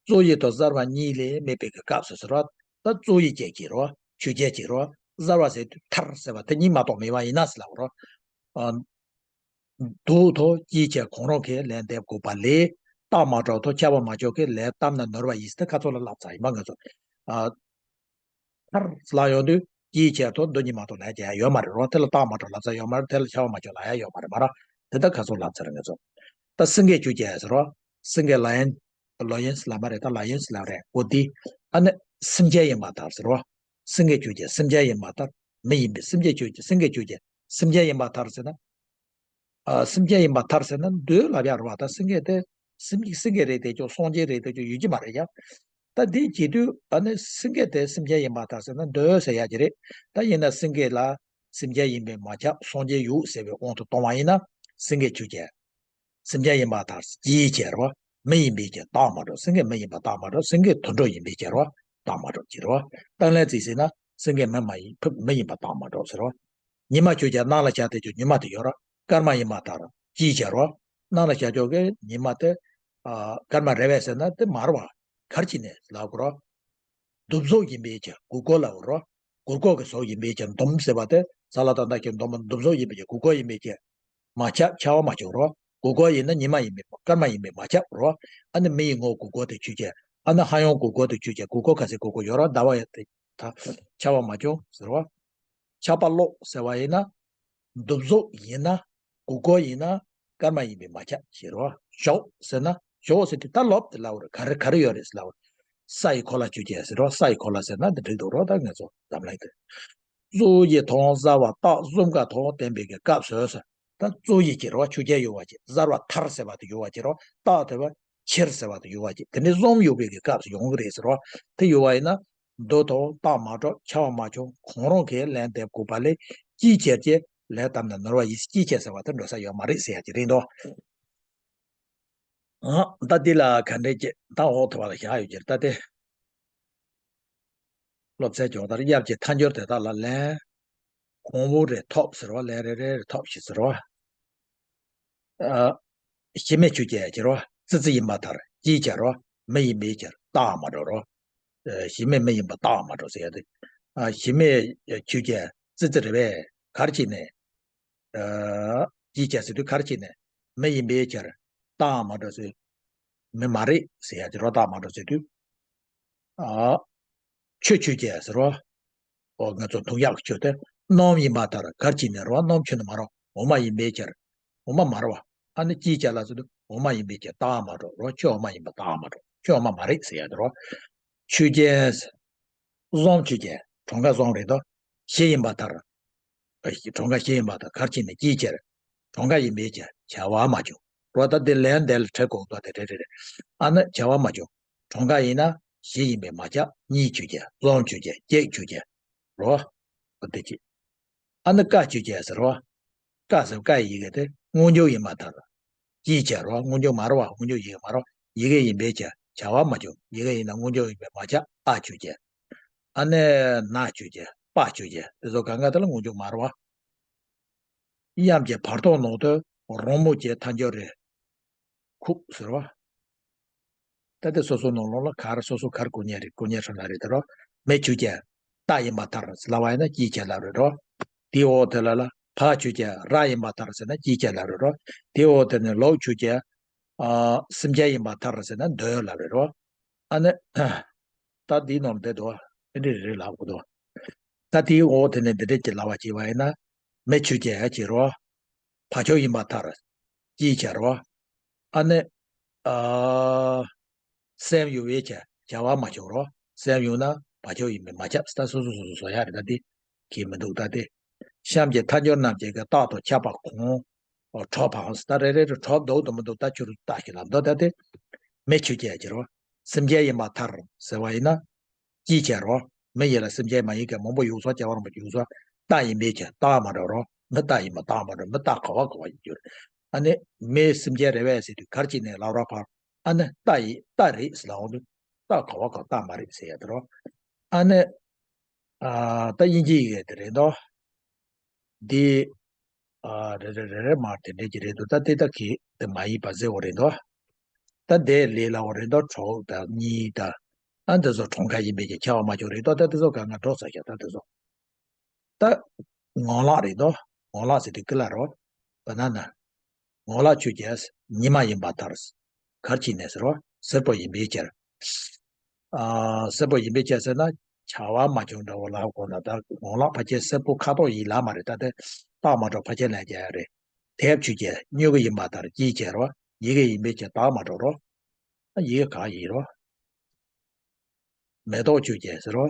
གཙོ་ཡུལ་དང་གསར་བ་གཉིས་ལས་མེད་པའི་གི་སྐབས་སུ་ཟེར་བ། ད་གཙོ་ཡུལ་ཅན་གྱི་རོ། ཆོས་ཅན་གྱི་རོ། གསར་བ་ཟེར་དུས་ཐལ་ཟེར་བ་དེ་གཉིས་མ་གཏོགས་མེད་པ་ཡིན་ན་ཟེར་ལབ་རོ། ཨ། འདུག་དོ། ཅིའི་ཕྱིར་གང་རུང་གི་ལན་འདེབས་དགོས་པ་ལས། རྟགས་མ་གྲུབ་དང་ཁྱབ་པ་མ་ཆགས་ཀྱི་ལན་བཏབ་ན་ནོར་བ་ཡིན་ཟེར་དེ་ཁ་ཚོན་ལ་བསླབ་ཚར་ཡིན་པ་ང་ཚོ། ཨ། ཐལ་ལབ་ཡོང་དུས་ཅིའི་ཕྱིར་དང་འདི་གཉིས་མ་གཏོགས་ལན་རྒྱག་ཡ་ཡོད་མ་རེད་རོ། དེ་ལ་རྟགས་མ་གྲུབ་ལབ་ས་ཡོད་མ་རེད། དེ་ལ་ཁྱབ་པ་མ་ཆགས་ལབ་ཡ་ཡོད་མ་རེད་མ་རེད། དེ་ལྟར་ཁ་ཚོན་ལབ་ཚར་ང་ཚོ། ད་སེང་གེ་ཆོས་ཅན་ཟེར་རོ། སེང་གེ་ལ་ཡན། ལོ་ཡན་ཟེར་ལབ་མ་རེད། ད་ལ་ཡན་ཟེར་ལབ་རེད་གོ། འདི། ཨ་ནི། སེམས་ཅན་ཡིན་པར་ཐལ་ཟེར་རོ། སེང་གེ་ཆོས་ཅན་སེམས་ཅན་ཡིན་པར་ཐལ། མི་ཡིན་པའི་སེམས་ཅན་ཆོས་ཅན་སེང་གེ་ཆོས་ཅན་སེམས་ཅན་ཡིན་པར་ཐལ་ཟེར་ན། ཨ། སེམས་ཅན་ཡིན་པར་ཐལ་ཟེར་ན་འདོད་ལབ་ཡ་རེད་བ། ད་སེང་གེ་དེ་སེམས་ཀྱི་སེང་གེ་རེད་དེ་ཅོ་སངས་རྒྱས་རེད་དེ་ཅོ་ཡོད་ཀྱི་མ་རེད་ཡ། ད་འདི་བྱེད་དུས་ཨ་ནི་སེང་གེ་དེ་སེམས་ཅན་ཡིན་པར་ཐལ་ཟེར་ན་འདོད་ཟེར་ཡ་ཅིག་རེད། ད་ཡིན་ན་སེང་གེ་ལ་སེམས་ཅན་ཡིན་པས་མ་ཁྱབ་སངས་རྒྱས་ཡོད་ཟེར་བའི་དབང་དུ་བཏང་བ་ཡིན་ན་སེང་གེ་ཆོས་ཅན། སེམས་ཅན་ཡིན་པར་ཐལ། ཅིའི་ཕྱིར་རོ། མི་ཡིན་པའི་ཕྱིར་རྟགས་མ་གྲུབ། སེང་གེ་མི་ཡིན་པ་རྟགས་མ་གྲུབ། སེང་གེ་དུད་འགྲོ་ཡིན་པའི་ཕྱིར་རོ། རྟགས་མ་གྲུབ་ཅེས་རོ། རྟགས་ལན་རྩིས་ཟེར་ན་སེང་གེ་མི་མ་ཡིན་ཕུ་མི་ཡིན་པ་རྟགས་མ་གྲུབ་ཟེར་རོ། ཉི་མ་ཆོས་ཅན་སྣང་ལ་ཤར་དེ་ཆོས་ཉི་མ་དེ་ཡོད་རོ། སྐར་མ་ཡིན་པར་ཐལ། ཅིའི་ཕྱིར་རོ། སྣང་ལ་ཤར་ཆོག་གི་ཉི་མ་དེ། ཨ། སྐར་མ་རེད་པས་ཟེར་ན་དེ་མ་རེད་བ། ག་རེ་བྱས་ནས་ལབ་དགོས་རོ། འདུ་གཟུགས་ཡིན་པའི་ཕྱིར་གུར་གུམ་ལབ་དགོས་རོ། གུར་གུམ་གྱི་གཟུགས་ཡིན་པའི་ཕྱིར་འདུམ་ཟེར་བ་དེ་ས་ལ་ད་ལྟ་ཁྱེད་འདུམ་འདུ་གཟུགས་ཡིན་པའི་ཕྱིར་གུར་གུམ་ཡིན་པའི་ཕྱིར། མ་ཁྱབ་ཁྱབ་པ་མ་བྱུང་རོ། གུར་གུམ་ཡིན་ན་ཉི་མ་ཡིན་པའི་སྐར་མ་ཡིན་པས་མ་ཁྱབ་རོ། ཨ་ནི་མི་ཡི་ངོ་བོ་གུར་གུམ་དེ་ཆོས་ཅན། ཨ་ནི་ཧ་ཡང་གུར་གུམ་དེ་ཆོས་ཅན། གུར་གུམ་ག་ཚད་གུར་གུམ་ཡོད་རོ། ཟླ་བ་ཡང་དེ་ད་ཁྱབ་པ་མ་བྱུང་ཟེར་རོ། ཁྱབ་པ་ལོག་ཟེར་བ་ཡིན་ན། འདུ་གཟུགས་ཡིན་ན། གུར་གུམ་ཡིན་ན། སྐར་མ་ཡིན་པས་མ་ཁྱབ་ཅེས་རོ། ཞོག་ཟེར་ན་ཞོག་ཟེར་དུས་ད་ལོབ་དེ་ལབ་རེད། ག་རེ་ག་རེ་ཡོད་རེད་ཟེར་ལབ་རེད། ས་ཡི་འཁོར་ལ་ཆོས་ཅན་ཟེར་རོ། ས་ཡི་འཁོར་ལ་ཟེར་ན་འདི་འགྲིག་འདུག་རོ། ད་ང་ཚོ་འཛམ་གླིང་དེ། གཙོ་བོ་ཡི་དང་གསར་བ་རྟགས་གསུམ་ཀ་དང་ལྡན་པའི་གི་སྐབས་སུ་ཟེར། ད་གཙོ་བོ་ཡི་ཅེས་རོ། ཆོས་ཅན་ཡོད་པ་ཅིག་གསར་བ་ཐལ་ཟེར་བ་དེ་ཡོད་པ་ཅིག་རོ། རྟགས་དེ་བ་ཕྱིར་ཟེར་བ་དེ་ཡོད་པ་ཅིག་དེ་འདྲའི་གསུམ་ཡོད་པའི་གི་སྐབས་སུ་ཡོང་གི་རེད་ཟེར་རོ། དེ་ཡོད་པ་ཡིན་ན། འདོད་དང་རྟགས་མ་གྲུབ་ཁྱབ་པ་མ་བྱུང་གང་རུང་གི་ལན་འདེབས་དགོས་པ་ལས་ཅིའི་ཕྱིར་གྱི་ལན་བཏབ་ན་ནོར་བ་ཡིན། ཅིའི་ཕྱིར་ཟེར་བ་དེ་འགྲོ་ས་ཡོད་མ་རེད་ཟེར་ཡ་ཅིག་རེད་འདུག་ཨ། ད་འདི་ལ་ག་འདྲས་ཀྱི་ད་འོག་ཐུབ་པ་ལ་བཞག་ཡོད་ཀྱི་རེད། ད་དེ་སློབ་ཚན་སྦྱོང་བརྡར་དབྱར་གྱི་ཐལ་འགྱུར་དེ་དག་ལ་ལན། གང་པོ་རེ་ཐོབ་ཟེར་བ། ལན་རེ་རེ་རེ་ཐོབ་ཞེས་ཟེར་བ། ཨ། གཞི་མེད་ཆོས་ཅན་ཅེས་རོ། ཙི་ཙི་ཡིན་པར་ཐལ། ཅིའི་ཕྱིར་རོ། མི་ཡིན་པའི་ཕྱིར་རྟགས་མ་གྲུབ་རོ། ཨ། གཞི་མེད་མི་ཡིན་པ་རྟགས་མ་གྲུབ་ཟེར་ཡ་དེ། ཨ། གཞི་མེད་ཆོས་ཅན་ཙི་ཙི་རེད་པས། ག་རེ་བྱས་ནས། ཨ། ཅིའི་ཕྱིར་ཟེར་དུས་ག་རེ་བྱས་ནས། མི་ཡིན་པའི་ཕྱིར་རྟགས་མ་གྲུབ་ཟེར། མི་མ་རེད་ཟེར་ཡ་དེ་རོ། རྟགས་མ་གྲུབ་ཟེར་དུས། ཨ། ཆོས་ཆོས་ཅན་ཟེར་རོ། ཨོ། ང་ཚོ་མཐོང་ཡག་གི་ཆོས་དེ་སྣང་ཡིན་པར་ཐལ། ག་རེ་བྱས་ནས་རོ། སྣང་ཆོས་ནི་མ་རོ། འོག་མ་ཡིན་པའི་ཕྱིར། འོག་མ་མ་རོ། ཨ་ནི་ཅིའི་ཕྱིར་ལ་ཟེར་དུས་འོག་མ་ཡིན་པའི་ཕྱིར་རྟགས་མ་གྲུབ་རོ། ཆོས་འོག་མ་ཡིན་པ་རྟགས་མ་གྲུབ། ཆོས་འོག་མ་མ་རེད་ཟེར་ཡ་དེ་རོ། ཆོས་ཅན། གསུམ་ཆོས་ཅན། གྲངས་ཀ་གསུམ་རེད་དོ། བཞི་ཡིན་པར་ཐལ། གྲངས་ཀ་བཞི་ཡིན་པར་ཐལ། ག་རེ་བྱས་ནས། ཅིའི་ཕྱིར། གྲངས་ཀ་ཡིན་པའི་ཕྱིར་བྱ་བ་མ་བྱུང་རོ། ད་འདི་ལན་འདི་ལ་འབྲི་དགོས་འདུག་དེ་རེད་རེད་རེད། ཨ་ནི་བྱ་བ་མ་བྱུང་། གྲངས་ཀ་ཡིན་ན་བཞི་ཡིན་པས་མ་ཁྱབ། གཉིས་ཆོས་ཅན། གསུམ་ཆོས་ཅན། གཅིག་ཆོས་ཅན་རོ། འོ་དེ་གཅིག་ཨ་ནི་ཀ་ཆོས་ཅན་ཟེར་རོ། ཀ་ཟེར་ཀ་ཡི་ཡི་གེ་དེ་སྔོན་འཇུག་ཡིན་པར་ཐལ། ཅིའི་ཕྱིར་རོ། སྔོན་འཇུག་མ་རེད་བ། སྔོན་འཇུག་ཡི་གེ་མ་རེད། ཡི་གེ་ཡིན་པའི་ཕྱིར་བྱ་བ་མ་བྱུང་། ཡི་གེ་ཡིན་ན་སྔོན་འཇུག་ཡིན་པས་མ་ཁྱབ། ཨ་ཆོས་ཅན། ཨ་ནི་ན་ཆོས་ཅན། པ་ཆོས་ཅན། དེ་ཚོ་གང་ག་དེ་ལ་སྔོན་འཇུག་མ་རེད་བ། དབྱར་གྱི་བར་དོ་ནང་དུ་རང་མོས་ཀྱི་ཐལ་འགྱུར་རེ་ཁུག་ཟེར་བ། ད་ལྟ་སོ་སོ་ནང་ལོགས་ལ་ག་རེ་སོ་སོ་ག་རེ་གོ་ཉན་རེད། གོ་ཉན་ཧྲ་ལ་རེད་དེ་རོ། མི་ཆོས་ཅན། རྟགས་ཡིན་པར་ཐལ་ཟེར་ལབ་པ་ཡིན་ན་ཅིའི་ཕྱིར་ལབ་རེད་རོ། དེའི་འོག་དེ་ལ་ལ་བ་ཆོས་ཅན། ར་ཡིན་པར་ཐལ་ཟེར་ན་ཅིའི་ཕྱིར་ལབ་རེད་རོ། དེའི་འོག་དེ་ནས་ལོག་ཆོས་ཅན། ཨ། སེམས་ཅན་ཡིན་པར་ཐལ་ཟེར་ན་འདོད་ལབ་རེད་རོ། ཨ་ནི། ད་འདིའི་ནང་བསྡད་དོ། དེ་འདྲ་རེ་རེ་ལབ་དགོས་དོ། ད་དེའི་འོག་དེ་ནས་འདི་འདྲ་ཅིག་ལབ་པ་བྱས་པ་ཡིན་ན། མི་ཆོས་ཅན་ཡ་ཅིག་རོ། བ་ཆོས་ཡིན་པར་ཐལ། ཅིའི་ཕྱིར་རོ། ཨ་ནི། ཨ། སེམས་ཡོད་པའི་ཕྱིར་བྱ་བ་མ་བྱུང་རོ། སེམས་ཡོད་ན་བ་ཆོས་ཡིན་པས་མ་ཁྱབ། ད་སོ་སོ་སོ་སོ་བཟོ་ཡ་རེད། ད་དེ་གི་མི་འདུག་ད་དེ་གཤམ་གྱི་ཐལ་འགྱུར་རྣམས་ཀྱི་རྟགས་དང་ཁྱབ་པ་གང་། ཨོ། གྲོགས་པའང་ད་རེ་རེ་རེ་གྲོགས་འདུག་དང་མི་འདུག་ད་ཁྱོད་རང་ལྟ་ཞིག་ལབ་འདུག་ད་དེ་མི་ཆོས་ཅན་ཡ་ཅིག་རོ། སེམས་ཅན་ཡིན་པར་ཐལ་ཟེར་བ་ཡིན་ན། ཅིའི་ཕྱིར་རོ། མི་ཡིན་ལ་སེམས་ཅན་མ་ཡིན་གྱི་མང་པོ་ཡོད་ས། རྒྱལ་བ་རིན་པོ་ཆེ་ཡོད་ས། རྟ་ཡིན་པའི་ཕྱིར་རྟགས་མ་འགྲོ་རོ། མི་རྟ་ཡིན་པ་རྟགས་མ་འགྲོ། མི་རྟ་ག་བ་ག་བ་ཡིན་རྒྱུ་རེད། ཨ་ནི་མི་སེམས་ཅན་རེད་པས་ཟེར་དུས་གར་གྱི་ནས་ལབ་རོགས་གར། ཨ་ནི་རྟ་ཡིན་རྟ་རེད་ཟེར་ལབ་འོང་དུས་རྟ་ག་བ་ག་རྟགས་མ་རེད་ཟེར་ཡ་དེ་རོ། ཨ་ནི་ཨ་ད་དབྱིན་ཇི་ཡི་གེ་དེ་རེད་དོ། འདི་ཨ་རེ་རེ་རེ་རེ་མར་དེ་འདྲས་ཀྱི་རེད་འདུག་ད་དེ་ད་གི་དེ་མ་ཡིན་པ་ཟེར་བ་རེད་འདུག་ད་དེ་ལས་སླ་བོ་རེད་འདུག་གྲོགས་དང་གཉིས་དང་། ཨ་འདི་ཚོ་གྲངས་ཀ་ཡིན་པའི་གི་ཁྱད་པར་མ་བྱུང་རེད་འདུག་ད་དེ་ཚོ་ག་ང་འགྲོ་ས་ཤག་ད་དེ་ཚོ་ད་ངོ་ལག་རེད་འདུག་ངོ་ལག་ཟེར་དུས་ཀི་ལ་རོ། བ་ན་ན། ངོ་ལག་ཆོས་ཅན། ཉི་མ་ཡིན་པར་ཐལ། གར་གྱི་ནས་ཟེར་བ་སེར་པོ་ཡིན་པའི་ཕྱིར། ཨ་སེར་པོ་ཡིན་པའི་ཕྱིར་ཟེར་ན་བྱ་བ་མ་བྱུང་འདྲ་བོ་ལ་གོ་ན། ད་ངོ་ལག་ཕལ་ཆེར་སེར་པོ་ཁ་དོག་ཡིན་ལ་མ་རེད། ད་དེ་རྟགས་མ་འགྲོ་ཕལ་ཆེར་ལན་རྒྱག་ཡ་རེད། དེབ་ཆོས་ཅན། སྨྱུ་གུ་ཡིན་པར་ཐལ། ཅིའི་ཕྱིར་རོ། ཡི་གེ་ཡིན་པའི་ཕྱིར་རྟགས་མ་འགྲོ་རོ། ཡི་གེ་ག་ཡིན་རོ། མེ་ཏོག་ཆོས་ཅན་ཟེར་རོ།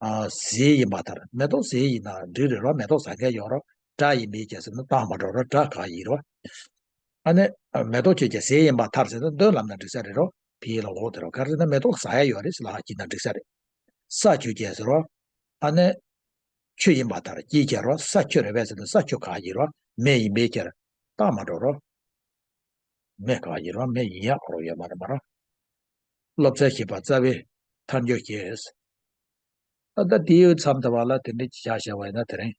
ཨ་ཟས་ཡིན་པར་ཐལ། མེ་ཏོག་ཟས་ཡིན་ན་འགྲིག་རེད་རོ། མེ་ཏོག་ཟ་མཁན་ཡོད་རོ། སྒྲ་ཡིན་པའི་ཕྱིར་ཟེར་ན་རྟགས་མ་འགྲོ་རོ། སྒྲ་ག་ཡིན་རོ། ཨ་ནི་མེ་ཏོག་ཆོས་ཅན་ཟས་ཡིན་པར་ཐལ་ཟེར་ན་འདོན་ལབ་ན་འགྲིག་ས་རེད་རོ། ཕི་ལ་འོག་དེ་རོ། ག་རེ་ཟེར་ན་མེ་ཏོག་ཟ་ཡ་ཡོད་རེད་ཟེར་ལབ་ཀྱིན་ན་འགྲིག་ས་རེད། ས་ཆོས་ཅན་ཟེར་རོ། ཨ་ནི་ཆུ་ཡིན་པར་ཐལ། ཅིའི་ཕྱིར་རོ། ས་ཆུ་རེད་པས་ཟེར་ན་ས་ཆུ་ག་ཡིན་རོ། མེ་ཡིན་པའི་ཕྱིར་རྟགས་མ་འགྲོ་རོ། མེ་ག་ཡིན་རོ། མེ་ཡིན་ཡག་ཁོ་རང་ཡོད་མ་རེད་མ་རོ། སློབ་ཚན་བཞི་པ་རྩ་བའི་མཐའ་འཁྱོལ་བྱས། ད་ལྟ་དེའི་མཚམས་དུ་བ་ལ་དེ་འདྲའི་བྱ་བྱ་བ་ཡིན་ན་དེ་རིང་